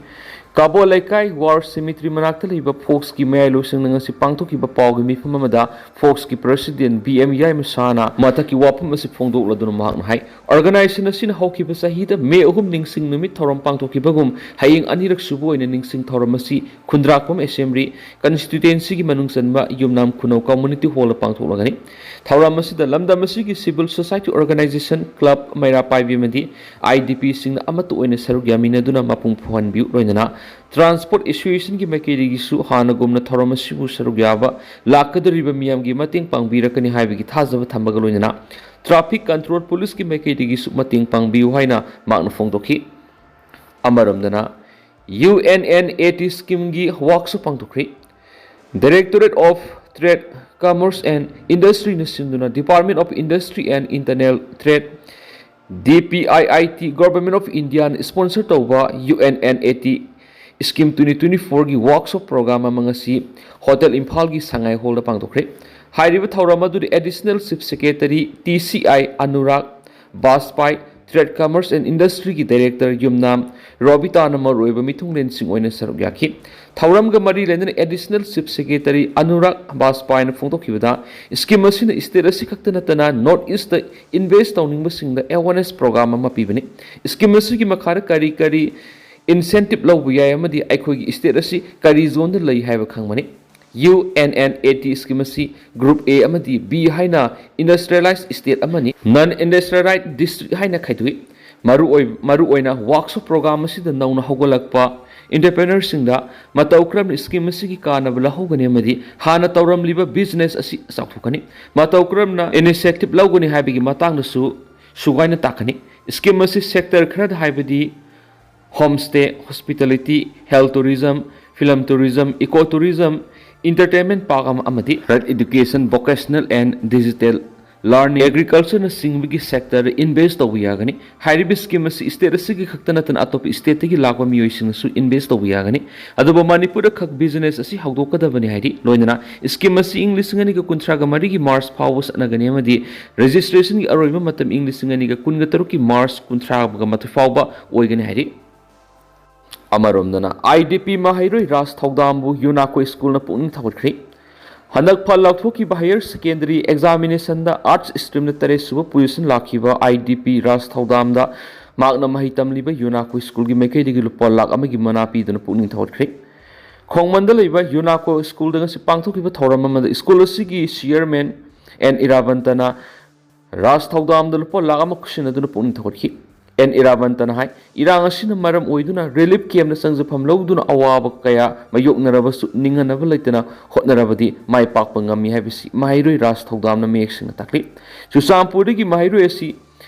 ꯀꯥꯕꯣ ꯂꯩꯀꯥꯏ ꯋꯥꯔ ꯁꯤꯃꯤꯇ꯭ꯔꯤ ꯃꯅꯥꯛꯇ ꯂꯩꯕ ꯐꯣꯛꯁꯀꯤ ꯃꯌꯥꯏ ꯂꯣꯏꯁꯪꯅ ꯉꯁꯤ ꯄꯥꯡꯊꯣꯛꯈꯤꯕ ꯄꯥꯎꯒꯤ ꯃꯤꯐꯝ ꯑꯃꯗ ꯐꯣꯛꯁꯀꯤ ꯄ꯭ꯔꯁꯤꯗꯦꯟ ꯕꯤ ꯑꯦꯝ ꯌꯥꯏꯃꯁꯥꯅ ꯃꯊꯛꯀꯤ ꯋꯥꯐꯝ ꯑꯁꯤ ꯐꯣꯡꯗꯣꯛꯂꯗꯨꯅ ꯃꯍꯥꯛꯅ ꯍꯥꯏ, ꯑꯣꯔꯒꯅꯥꯏꯖꯦꯁꯟ ꯑꯁꯤꯅ ꯍꯧꯈꯤꯕ ꯆꯍꯤꯗ ꯃꯦ ꯑꯍꯨꯝ ꯅꯤꯡꯁꯤꯡ ꯅꯨꯃꯤꯠ ꯊꯧꯔꯝ ꯄꯥꯡꯊꯣꯛꯈꯤꯕꯒꯨꯝ ꯍꯌꯦꯡ ꯑꯅꯤꯔꯛ ꯁꯨꯕ ꯑꯣꯏꯅ ꯅꯤꯡꯁꯤꯡ ꯊꯧꯔꯝ ꯑꯁꯤ ꯈꯨꯟꯗ꯭ꯔꯥꯛꯄꯝ ꯑꯦꯁꯦꯝꯕ꯭ꯂꯤ ꯀꯟꯁꯇꯤꯇ꯭ꯋꯦꯟꯁꯤꯒꯤ ꯃꯅꯨꯡ ꯆꯟꯕ ꯌꯨꯝꯅꯥꯝ ꯈꯨꯅꯧ ꯀꯝꯃꯨꯅꯤꯇꯤ ꯍꯣꯜꯗ ꯄꯥꯡꯊꯣꯛꯂꯒꯅꯤ꯫ ꯊꯧꯔꯝ ꯑꯁꯤꯗ ꯂꯝꯗꯝ ꯑꯁꯤꯒꯤ ꯁꯤꯚꯤꯜ ꯁꯣꯁꯥꯏꯇꯤ ꯑꯣꯔꯒꯅꯥꯏꯖꯦꯁꯟ, ꯀ꯭ꯂꯕ, ꯃꯩꯔꯥ ꯄꯥꯏꯕꯤ ꯑꯃꯗꯤ ꯑꯥꯏ ꯗꯤ ꯄꯤꯁꯤꯡꯅ ꯑꯃꯠꯇ ꯑꯣꯏꯅ ꯁꯔꯨꯛ ꯌꯥꯃꯤꯟꯅꯗꯨꯅ ꯃꯄꯨꯡ ꯐꯥꯍꯟꯕꯤꯌꯨ, ꯂꯣꯏꯅꯅ ꯇ꯭ꯔꯥꯟꯁꯄꯣꯔꯠ ꯑꯦꯁꯣꯁꯤꯌꯦꯁꯟꯒꯤ ꯃꯥꯏꯀꯩꯗꯒꯤꯁꯨ ꯍꯥꯟꯅꯒꯨꯝꯅ ꯊꯧꯔꯝ ꯑꯁꯤꯕꯨ ꯁꯔꯨꯛ ꯌꯥꯕ ꯂꯥꯛꯀꯗꯧꯔꯤꯕ ꯃꯤꯌꯥꯝꯒꯤ ꯃꯇꯦꯡ ꯄꯥꯡꯕꯤꯔꯛꯀꯅꯤ ꯍꯥꯏꯕꯒꯤ ꯊꯥꯖꯕ ꯊꯝꯕꯒ ꯂꯣꯏꯅꯅ ꯇ꯭ꯔꯥꯐꯤꯛ ꯀꯟꯇ꯭ꯔꯣꯜ ꯄꯨꯂꯤꯁꯀꯤ ꯃꯥꯏꯀꯩꯗꯒꯤꯁꯨ ꯃꯇꯦꯡ ꯄꯥꯡꯕꯤꯌꯨ ꯍꯥꯏꯅ ꯃꯍꯥꯛꯅ ꯐꯣꯡꯗꯣꯛꯈꯤ꯫ ꯑꯃꯔꯣꯝꯗꯅ, U N N A T ꯁ꯭ꯀꯤꯝꯒꯤ ꯋꯥꯛꯁꯣꯞ ꯄꯥꯡꯊꯣꯛꯈ꯭ꯔꯤ꯫ Directorate of Trade, Commerce and Industryꯅ ꯁꯤꯟꯗꯨꯅ Department of Industry and Internal Trade, D P I I T, Government of Indiaꯅ ꯁ꯭ꯄꯣꯟꯁꯔ ꯇꯧꯕ U N N A T scheme twenty twenty ꯐꯣꯔꯒꯤ workshop program ꯑꯃ ꯉꯁꯤ hotel ꯏꯝꯐꯥꯜꯒꯤ ꯁꯉꯥꯏ ꯍꯣꯜꯗ ꯄꯥꯡꯊꯣꯛꯈ꯭ꯔꯦ꯫ ꯍꯥꯏꯔꯤꯕ ꯊꯧꯔꯝ ꯑꯗꯨꯗ additional chief secretary T C I Anurag Bajpai, trade, commerce and ꯏꯟꯗꯁꯇ꯭ꯔꯤꯒꯤ ꯗꯥꯏꯔꯦꯛꯇꯔ ꯌꯨꯝꯅꯥꯝ ꯔꯣꯕꯤꯇꯥꯅ ꯃꯔꯨꯑꯣꯏꯕ ꯃꯤꯊꯨꯡꯂꯦꯟꯁꯤꯡ ꯑꯣꯏꯅ ꯁꯔꯨꯛ ꯌꯥꯈꯤ꯫ ꯊꯧꯔꯝꯒ ꯃꯔꯤ ꯂꯩꯅꯅ ꯑꯦꯗꯤꯁꯅꯦꯜ ꯆꯤꯐ ꯁꯦꯀ꯭ꯔꯦꯇꯔꯤ ꯑꯅꯨꯔꯥꯒ ꯕꯥꯖꯄꯥꯏꯅ ꯐꯣꯡꯗꯣꯛꯈꯤꯕꯗ, ꯁ꯭ꯀꯤꯝ ꯑꯁꯤꯅ ꯁ꯭ꯇꯦꯠ ꯑꯁꯤ ꯈꯛꯇ ꯅꯠꯇꯅ ꯅꯣꯔꯠ ꯏꯁꯇ ꯏꯟꯚꯦꯁ ꯇꯧꯅꯤꯡꯕꯁꯤꯡꯗ ꯑꯦꯋꯥꯔꯅꯦꯁ ꯄ꯭ꯔꯣꯒ꯭ꯔꯥꯝ ꯑꯃ ꯄꯤꯕꯅꯤ꯫ ꯁ꯭ꯀꯤꯝ ꯑꯁꯤꯒꯤ ꯃꯈꯥꯗ ꯀꯔꯤ ꯀꯔꯤ ꯏꯟꯁꯦꯟꯇꯤꯞ ꯂꯧꯕ ꯌꯥꯏ ꯑꯃꯗꯤ ꯑꯩꯈꯣꯏꯒꯤ ꯁ꯭ꯇꯦꯠ ꯑꯁꯤ ꯀꯔꯤ ꯖꯣꯟꯗ ꯂꯩ ꯍꯥꯏꯕ ꯈꯪꯕꯅꯤ꯫ U N N A T scheme ꯑꯁꯤ ꯒ꯭ꯔꯨꯞ ꯑꯦ ꯑꯃꯗꯤ ꯕꯤ ꯍꯥꯏꯅ ꯏꯟꯗꯁꯇ꯭ꯔꯤꯌꯦꯂꯥꯏꯖ ꯁ꯭ꯇꯦꯠ ꯑꯃꯅꯤ, ꯅꯟ ꯏꯟꯗꯁꯇ꯭ꯔꯤꯌꯦꯂꯥꯏꯖ ꯗꯤꯁꯇ꯭ꯔꯤꯛ ꯍꯥꯏꯅ ꯈꯥꯏꯗꯣꯛꯏ꯫ ꯃꯔꯨꯑꯣꯏ-, ꯃꯔꯨꯑꯣꯏꯅ ꯋꯥꯛꯁꯣꯞ ꯄ꯭ꯔꯣꯒ꯭ꯔꯥꯝ ꯑꯁꯤꯗ ꯅꯧꯅ ꯍꯧꯒꯠꯂꯛꯄ ꯏꯟꯇꯔꯄ꯭ꯔꯦꯅꯔꯁꯤꯡꯗ ꯃꯇꯧ ꯀꯔꯝꯅ ꯁ꯭ꯀꯤꯝ ꯑꯁꯤꯒꯤ ꯀꯥꯟꯅꯕ ꯂꯧꯍꯧꯒꯅꯤ ꯑꯃꯗꯤ ꯍꯥꯟꯅ ꯇꯧꯔꯝꯂꯤꯕ ꯕꯤꯖꯤꯅꯦꯁ ꯑꯁꯤ ꯆꯥꯎꯊꯣꯛꯀꯅꯤ, ꯃꯇꯧ ꯀꯔꯝꯅ ꯏꯅꯤꯁꯤꯌꯦꯇꯤꯚ ꯂꯧꯒꯅꯤ ꯍꯥꯏꯕꯒꯤ ꯃꯇꯥꯡꯗꯁꯨ ꯁꯨꯒꯥꯏꯅ ꯇꯥꯛꯀꯅꯤ꯫ ꯁ꯭ꯀꯤꯝ ꯑꯁꯤ ꯁꯦꯛꯇꯔ ꯈꯔꯗ, ꯍꯥꯏꯕꯗꯤ home stay, hospitality, health tourism, film tourism, eco tourism, entertainment park ꯑꯃ ꯑꯃꯗꯤ health education, vocational and digital learning, ꯑꯦꯒ꯭ꯔꯤꯀꯜꯆꯔꯅꯆꯤꯡꯕꯒꯤ ꯁꯦꯛꯇꯔꯗ ꯏꯟꯚꯦꯁ ꯇꯧꯕ ꯌꯥꯒꯅꯤ꯫ ꯍꯥꯏꯔꯤꯕ ꯁ꯭ꯀꯤꯝ ꯑꯁꯤ ꯁ꯭ꯇꯦꯠ ꯑꯁꯤꯒꯤ ꯈꯛꯇ ꯅꯠꯇꯅ ꯑꯇꯣꯞꯄ ꯁ꯭ꯇꯦꯠꯇꯒꯤ ꯂꯥꯛꯄ ꯃꯤꯑꯣꯏꯁꯤꯡꯅꯁꯨ ꯏꯟꯚꯦꯁ ꯇꯧꯕ ꯌꯥꯒꯅꯤ꯫ ꯑꯗꯨꯕꯨ ꯃꯅꯤꯄꯨꯔꯗ ꯈꯛ ꯕꯤꯖꯤꯅꯦꯁ ꯑꯁꯤ ꯍꯧꯗꯣꯛꯀꯗꯕꯅꯤ ꯍꯥꯏꯔꯤ꯫ ꯂꯣꯏꯅꯅ ꯁ꯭ꯀꯤꯝ ꯑꯁꯤ ꯏꯪ ꯂꯤꯁꯤꯡ ꯑꯅꯤꯒ ꯀꯨꯟꯊ꯭ꯔꯥꯒ ꯃꯔꯤꯒꯤ ꯃꯥꯔꯆ ꯐꯥꯎꯕ ꯆꯠꯅꯒꯅꯤ ꯑꯃꯗꯤ ꯔꯦꯖꯤꯁꯇ꯭ꯔꯦꯁꯟꯒꯤ ꯑꯔꯣꯏꯕ ꯃꯇꯝ ꯏꯪ ꯂꯤꯁꯤꯡ ꯑꯅꯤꯒ ꯀꯨꯟꯒ ꯇꯔꯨꯛꯀꯤ ꯃꯥꯔꯆ ꯀꯨꯟꯊ꯭ꯔꯥꯒ ꯃꯥꯊꯣꯏ ꯐꯥꯎꯕ ꯑꯣꯏꯒꯅꯤ ꯍꯥꯏꯔꯤ꯫ ꯑꯃꯔꯣꯝꯗꯅ, ꯑꯥꯏ ꯗꯤ ꯄꯤ ꯃꯍꯩꯔꯣꯏ ꯔꯥꯖ ꯊꯧꯗꯥꯝꯕꯨ ꯌꯨꯅꯥꯀꯣ ꯁ꯭ꯀꯨꯜꯅ ꯄꯨꯛꯅꯤꯡ ꯊꯧꯒꯠꯈ꯭ꯔꯤ꯫ ꯍꯟꯗꯛ ꯐꯜ ꯂꯥꯎꯊꯣꯛꯈꯤꯕ ꯍꯥꯌꯔ ꯁꯦꯀꯦꯟꯗꯔꯤ ꯑꯦꯛꯖꯥꯃꯤꯅꯦꯁꯟꯗ ꯑꯥꯔꯠꯁ ꯁ꯭ꯇ꯭ꯔꯤꯝꯗ ꯇꯔꯦꯠ ꯁꯨꯕ ꯄꯣꯖꯤꯁꯟ ꯂꯥꯛꯈꯤꯕ ꯑꯥꯏ ꯗꯤ ꯄꯤ ꯔꯥꯖ ꯊꯧꯗꯥꯝꯗ ꯃꯍꯥꯛꯅ ꯃꯍꯩ ꯇꯝꯂꯤꯕ ꯌꯨꯅꯥꯀꯣ ꯁ꯭ꯀꯨꯜꯒꯤ ꯃꯥꯏꯀꯩꯗꯒꯤ ꯂꯨꯄꯥ ꯂꯥꯈ ꯑꯃꯒꯤ ꯃꯅꯥ ꯄꯤꯗꯨꯅ ꯄꯨꯛꯅꯤꯡ ꯊꯧꯒꯠꯈ꯭ꯔꯤ꯫ ꯈꯣꯡꯃꯟꯗ ꯂꯩꯕ ꯌꯨꯅꯥꯀꯣ ꯁ꯭ꯀꯨꯜꯗ ꯉꯁꯤ ꯄꯥꯡꯊꯣꯛꯈꯤꯕ ꯊꯧꯔꯝ ꯑꯃꯗ ꯁ꯭ꯀꯨꯜ ꯑꯁꯤꯒꯤ ꯆꯤꯌꯔꯃꯦꯟ ꯑꯦꯟ ꯏꯔꯥꯕꯟꯇꯅ ꯔꯥꯖ ꯊꯧꯗꯥꯝꯗ ꯂꯨꯄꯥ ꯂꯥꯈ ꯑꯃ ꯈꯨꯠꯁꯤꯟꯅꯗꯨꯅ ꯄꯨꯛꯅꯤꯡ ꯊꯧꯒꯠꯈꯤ꯫ ꯑꯦꯟ ꯏꯔꯥꯕꯟꯇꯅ ꯍꯥꯏ, ꯏꯔꯥꯡ ꯑꯁꯤꯅ ꯃꯔꯝ ꯑꯣꯏꯗꯨꯅ ꯔꯤꯂꯤꯐ ꯀꯦꯝꯞꯅ ꯆꯪꯖꯐꯝ ꯂꯧꯗꯨꯅ ꯑꯋꯥꯕ ꯀꯌꯥ ꯃꯥꯌꯣꯛꯅꯔꯕꯁꯨ ꯅꯤꯡꯍꯟꯅꯕ ꯂꯩꯇꯅ ꯍꯣꯠꯅꯔꯕꯗꯤ ꯃꯥꯏ ꯄꯥꯛꯄ ꯉꯝꯃꯤ ꯍꯥꯏꯕꯁꯤ ꯃꯍꯩꯔꯣꯏ ꯔꯥꯖ ꯊꯧꯗꯥꯝꯅ ꯃꯌꯦꯛ ꯁꯦꯡꯅ ꯇꯥꯛꯂꯤ꯫ ꯆꯨꯔꯆꯥꯟꯄꯨꯔꯗꯒꯤ ꯃꯍꯩꯔꯣꯏ ꯑꯁꯤ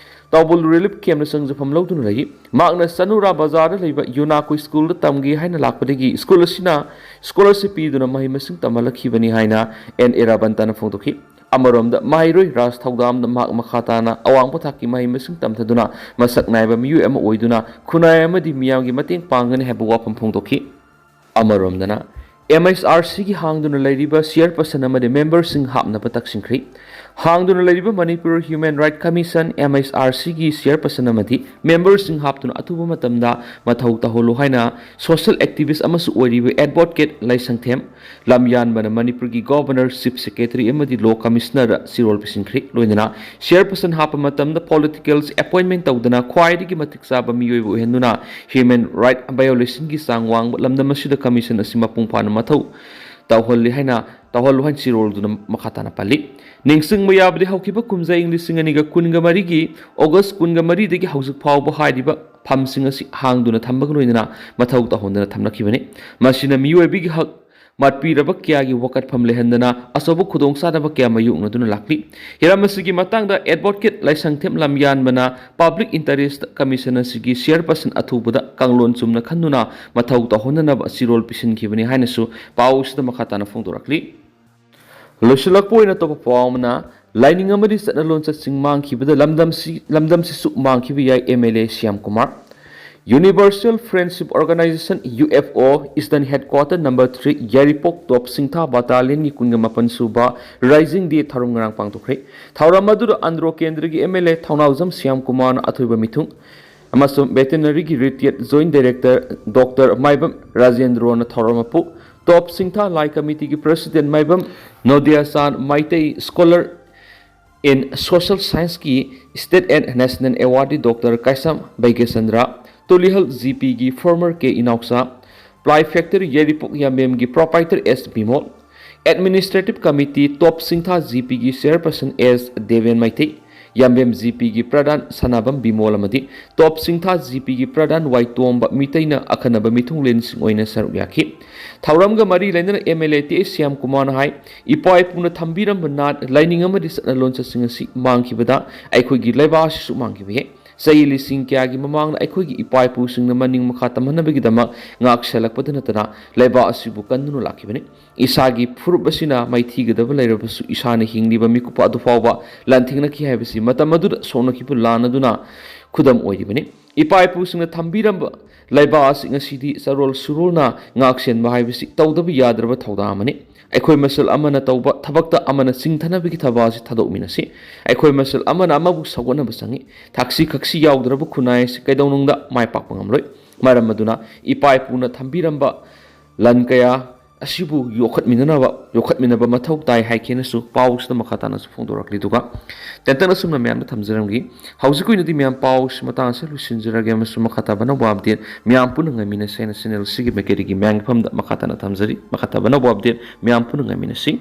ꯇꯥꯎꯕꯜ ꯔꯤꯂꯤꯐ ꯀꯦꯝꯞꯅ ꯆꯪꯖꯐꯝ ꯂꯧꯗꯨꯅ ꯂꯩ꯫ ꯃꯍꯥꯛꯅ ꯆꯅꯨꯔꯥ ꯕꯖꯥꯔꯗ ꯂꯩꯕ ꯌꯨꯅꯥꯀꯣ ꯁ꯭ꯀꯨꯜꯗ ꯇꯝꯒꯦ ꯍꯥꯏꯅ ꯂꯥꯛꯄꯗꯒꯤ ꯁ꯭ꯀꯨꯜ ꯑꯁꯤꯅ ꯁ꯭ꯀꯣꯂꯔꯁꯤꯞ ꯄꯤꯗꯨꯅ ꯃꯍꯩ ꯃꯁꯤꯡ ꯇꯝꯍꯜꯂꯛꯈꯤꯕꯅꯤ ꯍꯥꯏꯅ ꯑꯦꯟ ꯏꯔꯥꯕꯟꯇꯅ ꯐꯣꯡꯗꯣꯛꯈꯤ꯫ ꯑꯃꯔꯣꯝꯗ, ꯃꯍꯩꯔꯣꯏ ꯔꯥꯖ ꯊꯧꯗꯥꯝꯗ ꯃꯍꯥꯛ ꯃꯈꯥ ꯇꯥꯅ ꯑꯋꯥꯡꯕ ꯊꯥꯛꯀꯤ ꯃꯍꯩ ꯃꯁꯤꯡ ꯇꯝꯊꯗꯨꯅ ꯃꯁꯛ ꯅꯥꯏꯕ ꯃꯤꯑꯣꯏ ꯑꯃ ꯑꯣꯏꯗꯨꯅ ꯈꯨꯟꯅꯥꯏ ꯑꯃꯗꯤ ꯃꯤꯌꯥꯝꯒꯤ ꯃꯇꯦꯡ ꯄꯥꯡꯒꯅꯤ ꯍꯥꯏꯕ ꯋꯥꯐꯝ ꯐꯣꯡꯗꯣꯛꯈꯤ꯫ ꯑꯃꯔꯣꯝꯗꯅ, ꯑꯦꯝ ꯑꯩꯆ ꯑꯥꯔ ꯁꯤꯒꯤ ꯍꯥꯡꯗꯨꯅ ꯂꯩꯔꯤꯕ ꯆꯤꯌꯔꯄꯔꯁꯟ ꯑꯃꯗꯤ ꯃꯦꯝꯕꯔꯁꯤꯡ ꯍꯥꯞꯅꯕ ꯇꯛꯁꯤꯟꯈ꯭ꯔꯤ꯫ ꯍꯥꯡꯗꯨꯅ ꯂꯩꯔꯤꯕ Manipur human right commission, M H R ꯁꯤꯒꯤ ꯆꯤꯌꯔꯄꯔꯁꯟ ꯑꯃꯗꯤ ꯃꯦꯝꯕꯔꯁꯤꯡ ꯍꯥꯞꯇꯨꯅ ꯑꯊꯨꯕ ꯃꯇꯝꯗ ꯃꯊꯧ ꯇꯧꯍꯜꯂꯨ ꯍꯥꯏꯅ ꯁꯣꯁꯤꯌꯦꯜ ꯑꯦꯛꯇꯤꯚꯤꯁ ꯑꯃꯁꯨ ꯑꯣꯏꯔꯤꯕ ꯑꯦꯗꯚꯣꯀꯦꯠ ꯂꯩꯁꯪꯊꯦꯝ ꯂꯝꯌꯥꯟꯕꯅ ꯃꯅꯤꯄꯨꯔꯒꯤ ꯒꯣꯚꯔꯅꯔ, ꯆꯤꯐ ꯁꯦꯀ꯭ꯔꯦꯇꯔꯤ ꯑꯃꯗꯤ ꯂꯣ ꯀꯃꯤꯁꯅꯔꯗ ꯆꯤꯔꯣꯜ ꯄꯤꯁꯤꯟꯈ꯭ꯔꯤ꯫ ꯂꯣꯏꯅꯅ ꯆꯤꯌꯔꯄꯔꯁꯟ ꯍꯥꯞꯄ ꯃꯇꯝꯗ ꯄꯣꯂꯤꯇꯤꯀꯦꯜꯁ ꯑꯦꯄꯣꯏꯟꯃꯦꯟ ꯇꯧꯗꯅ ꯈ꯭ꯋꯥꯏꯗꯒꯤ ꯃꯇꯤꯛ ꯆꯥꯕ ꯃꯤꯑꯣꯏꯕ ꯑꯣꯏꯍꯟꯗꯨꯅ ꯍ꯭ꯌꯨꯃꯦꯟ ꯔꯥꯏꯠ ꯚꯥꯏꯑꯣꯂꯦꯁꯟꯒꯤ ꯆꯥꯡ ꯋꯥꯡꯕ ꯂꯝꯗꯝ ꯑꯁꯤꯗ ꯀꯃꯤꯁꯟ ꯑꯁꯤ ꯃꯄꯨꯡ ꯐꯥꯅ ꯃꯊꯧ ꯇꯧꯍꯜꯂꯤ ꯍꯥꯏꯅ, ꯇꯧꯍꯜꯂꯨ ꯍꯥꯏꯅ ꯆꯤꯔꯣꯜꯗꯨꯅ ꯃꯈꯥ ꯇꯥꯅ ꯄꯜꯂꯤ꯫ ꯅꯤꯡꯁꯤꯡꯕ ꯌꯥꯕꯗꯤ ꯍꯧꯈꯤꯕ ꯀꯨꯝꯖꯥ ꯏꯪ ꯂꯤꯁꯤꯡ ꯑꯅꯤꯒ ꯀꯨꯟꯒ ꯃꯔꯤꯒꯤ ꯑꯣꯒꯁ ꯀꯨꯟꯒ ꯃꯔꯤꯗꯒꯤ ꯍꯧꯖꯤꯛ ꯐꯥꯎꯕ ꯍꯥꯏꯔꯤꯕ ꯐꯝꯁꯤꯡ ꯑꯁꯤ ꯍꯥꯡꯗꯨꯅ ꯊꯝꯕꯒ ꯂꯣꯏꯅꯅ ꯃꯊꯧ ꯇꯧꯍꯟꯗꯅ ꯊꯝꯂꯛꯈꯤꯕꯅꯤ꯫ ꯃꯁꯤꯅ ꯃꯤꯑꯣꯏꯕꯒꯤ ꯍꯛ ꯃꯠꯄꯤꯔꯕ ꯀꯌꯥꯒꯤ ꯋꯥꯀꯠꯐꯝ ꯂꯩꯍꯟꯗꯅ ꯑꯆꯧꯕ ꯈꯨꯗꯣꯡꯆꯥꯗꯕ ꯀꯌꯥ ꯃꯥꯌꯣꯛꯅꯗꯨꯅ ꯂꯥꯛꯂꯤ꯫ ꯍꯤꯔꯝ ꯑꯁꯤꯒꯤ ꯃꯇꯥꯡꯗ ꯑꯦꯗꯚꯣꯀꯦꯠ ꯂꯥꯏꯁꯪꯊꯦꯝ ꯂꯝꯌꯥꯟꯕꯅ ꯄꯕ꯭ꯂꯤꯛ ꯏꯟꯇꯔꯦꯁ ꯀꯃꯤꯁꯟ ꯑꯁꯤꯒꯤ ꯆꯤꯌꯔꯄꯔꯁꯟ ꯑꯊꯨꯕꯗ ꯀꯥꯡꯂꯣꯟ ꯆꯨꯝꯅ ꯈꯟꯗꯨꯅ ꯃꯊꯧ ꯇꯧꯍꯟꯅꯅꯕ ꯆꯤꯔꯣꯜ ꯄꯤꯁꯤꯟꯈꯤꯕꯅꯤ ꯍꯥꯏꯅꯁꯨ ꯄꯥꯎ ꯑꯁꯤꯗ ꯃꯈꯥ ꯇꯥꯅ ꯐꯣꯡꯗꯣꯔꯛꯂꯤ꯫ ꯂꯣꯏꯁꯤꯜꯂꯛꯄ ꯑꯣꯏꯅ ꯑꯇꯣꯞꯄ ꯄꯥꯎ ꯑꯃꯅ, ꯂꯥꯏꯅꯤꯡ ꯑꯃꯗꯤ ꯆꯠꯅ ꯂꯣꯟꯆꯠꯁꯤꯡ ꯃꯥꯡꯈꯤꯕꯗ ꯂꯝꯗꯝꯁꯤ ꯂꯝꯗꯝꯁꯤꯁꯨ ꯃꯥꯡꯈꯤꯕ ꯌꯥꯏ, M L A Shyam Kumar. Universal Friendship Organization, U F O, Eastern Headquarter number three, Yairipok ꯇꯣꯞ ꯁꯤꯡꯊꯥ ꯕꯇꯥꯂꯤꯌꯟꯒꯤ ꯀꯨꯟꯒ ꯃꯥꯄꯟ ꯁꯨꯕ Rising Day ꯊꯧꯔꯝ ꯉꯔꯥꯡ ꯄꯥꯡꯊꯣꯛꯈ꯭ꯔꯦ꯫ ꯊꯧꯔꯝ ꯑꯗꯨꯗ ꯑꯟꯗ꯭ꯔꯣ ꯀꯦꯟꯗ꯭ꯔꯒꯤ M L A Thounaojam Shyam ꯀꯨꯃꯥꯔꯅ ꯑꯊꯣꯏꯕ ꯃꯤꯊꯨꯡ ꯑꯃꯁꯨꯡ ꯚꯦꯇꯦꯅꯔꯤꯒꯤ retired joint director doctor Maibam ꯔꯥꯖꯦꯟꯗ꯭ꯔꯣꯅ ꯊꯧꯔꯝ ꯃꯄꯨ, ꯇꯣꯞ ꯁꯤꯡꯊꯥ ꯂꯥꯏ ꯀꯃꯤꯇꯤꯒꯤ president Maibam Nodiyachan Meitei, scholar in Social Scienceꯀꯤ State and National Awardee doctor Kaisam Bhaigyachandra, Tulihal G ꯄꯤꯒꯤ former K Inaocha, Ply Factory ꯌꯥꯏꯔꯤꯄꯣꯛ ꯌꯥꯝꯕꯦꯝꯒꯤ proprietor S Bimol, Administrative Committee Top Chingtha G ꯄꯤꯒꯤ chairperson S Deben Meitei, Yambem G ꯄꯤꯒꯤ ꯄ꯭ꯔꯙꯥꯟ ꯁꯅꯥꯕꯝ ꯕꯤꯃꯣꯜ ꯑꯃꯗꯤ ꯇꯣꯞ ꯁꯤꯡꯊꯥ ꯖꯤ ꯄꯤꯒꯤ ꯄ꯭ꯔꯙꯥꯟ ꯋꯥꯏ ꯇꯣꯝꯕ ꯃꯤꯇꯩꯅ ꯑꯈꯟꯅꯕ ꯃꯤꯊꯨꯡꯂꯦꯟꯁꯤꯡ ꯑꯣꯏꯅ ꯁꯔꯨꯛ ꯌꯥꯈꯤ꯫ ꯊꯧꯔꯝꯒ ꯃꯔꯤ ꯂꯩꯅꯅ M L A T H Shyam ꯀꯨꯃꯥꯔꯅ ꯍꯥꯏ, ꯏꯄꯥ ꯏꯄꯨꯅ ꯊꯝꯕꯤꯔꯝꯕ ꯅꯥꯠ, ꯂꯥꯏꯅꯤꯡ ꯑꯃꯗꯤ ꯆꯠꯅ ꯂꯣꯟꯆꯠꯁꯤꯡ ꯑꯁꯤ ꯃꯥꯡꯈꯤꯕꯗ ꯑꯩꯈꯣꯏꯒꯤ ꯂꯩꯕꯥꯛ ꯑꯁꯤꯁꯨ ꯃꯥꯡꯈꯤꯕ ꯌꯥꯏ꯫ ꯆꯍꯤ ꯂꯤꯁꯤꯡ ꯀꯌꯥꯒꯤ ꯃꯃꯥꯡꯗ ꯑꯩꯈꯣꯏꯒꯤ ꯏꯄꯥ ꯏꯄꯨꯁꯤꯡꯅ ꯃꯅꯤꯡ ꯃꯈꯥ ꯇꯝꯍꯟꯅꯕꯒꯤꯗꯃꯛ ꯉꯥꯛ ꯁꯦꯜꯂꯛꯄꯗ ꯅꯠꯇꯅ ꯂꯩꯕꯥꯛ ꯑꯁꯤꯕꯨ ꯀꯟꯗꯨꯅ ꯂꯥꯛꯈꯤꯕꯅꯤ꯫ ꯏꯁꯥꯒꯤ ꯐꯨꯔꯨꯞ ꯑꯁꯤꯅ ꯃꯥꯏꯊꯤꯒꯗꯕ ꯂꯩꯔꯕꯁꯨ ꯏꯁꯥꯅ ꯍꯤꯡꯂꯤꯕ ꯃꯤꯀꯨꯞꯄ ꯑꯗꯨ ꯐꯥꯎꯕ ꯂꯥꯟꯊꯦꯡꯅꯈꯤ ꯍꯥꯏꯕꯁꯤ ꯃꯇꯝ ꯑꯗꯨꯗ ꯁꯣꯛꯅꯈꯤꯕ ꯂꯥꯟ ꯑꯗꯨꯅ ꯈꯨꯗꯝ ꯑꯣꯏꯔꯤꯕꯅꯤ꯫ ꯏꯄꯥ ꯏꯄꯨꯁꯤꯡꯅ ꯊꯝꯕꯤꯔꯝꯕ ꯂꯩꯕꯥꯛ ꯑꯁꯤ ꯉꯁꯤꯗꯤ ꯆꯔꯣꯜ ꯁꯨꯔꯣꯜꯅ ꯉꯥꯛ ꯁꯦꯟꯕ ꯍꯥꯏꯕꯁꯤ ꯇꯧꯗꯕ ꯌꯥꯗ꯭ꯔꯕ ꯊꯧꯗꯥꯡ ꯑꯃꯅꯤ꯫ ꯑꯩꯈꯣꯏ ꯃꯁꯦꯜ ꯑꯃꯅ ꯇꯧꯕ ꯊꯕꯛꯇ ꯑꯃꯅ ꯆꯤꯡꯊꯅꯕꯒꯤ ꯊꯕꯛ ꯑꯁꯤ ꯊꯥꯗꯣꯛꯃꯤꯟꯅꯁꯤ꯫ ꯑꯩꯈꯣꯏ ꯃꯁꯦꯜ ꯑꯃꯅ ꯑꯃꯕꯨ ꯁꯧꯒꯠꯅꯕ ꯆꯪꯏ꯫ ꯊꯛꯁꯤ ꯈꯛꯁꯤ ꯌꯥꯎꯗ꯭ꯔꯕ ꯈꯨꯟꯅꯥꯏ ꯑꯁꯤ ꯀꯩꯗꯧꯅꯨꯡꯗ ꯃꯥꯏ ꯄꯥꯛꯄ ꯉꯝꯂꯣꯏ꯫ ꯃꯔꯝ ꯑꯗꯨꯅ ꯏꯄꯥ ꯏꯄꯨꯅ ꯊꯝꯕꯤꯔꯝꯕ ꯂꯟ ꯀꯌꯥ ꯑꯁꯤꯕꯨ ꯌꯣꯛꯈꯠꯃꯤꯟꯅꯅꯕ, ꯌꯣꯛꯈꯠꯃꯤꯟꯅꯕ ꯃꯊꯧ ꯇꯥꯏ ꯍꯥꯏꯈꯤꯅꯁꯨ ꯄꯥꯎꯁꯤꯗ ꯃꯈꯥ ꯇꯥꯅꯁꯨ ꯐꯣꯡꯗꯣꯔꯛꯂꯤ꯫ ꯑꯗꯨꯒ ꯇꯦꯟꯇꯛꯅ ꯑꯁꯨꯝꯅ ꯃꯌꯥꯝꯗ ꯊꯝꯖꯔꯝꯒꯦ꯫ ꯍꯧꯖꯤꯛꯀꯤ ꯑꯣꯏꯅꯗꯤ ꯃꯌꯥꯝ ꯄꯥꯎꯁꯤ ꯃꯇꯥꯡ ꯑꯁꯤꯗ ꯂꯣꯏꯁꯤꯟꯖꯔꯒꯦ ꯑꯃꯁꯨꯡ ꯃꯈꯥ ꯇꯥꯕ ꯑꯅꯧꯕ update ꯃꯌꯥꯝ ꯄꯨꯟꯅ ꯉꯥꯏꯃꯤꯟꯅꯁꯦ ꯍꯥꯏꯅ channel ꯑꯁꯤꯒꯤ ꯃꯥꯏꯀꯩꯗꯒꯤ ꯃꯌꯥꯝꯒꯤ ꯃꯐꯝꯗ ꯃꯈꯥ ꯇꯥꯅ ꯊꯝꯖꯔꯤ꯫ ꯃꯈꯥ ꯇꯥꯕ ꯑꯅꯧꯕ update ꯃꯌꯥꯝ ꯄꯨꯟꯅ ꯉꯥꯏꯃꯤꯟꯅꯁꯤ꯫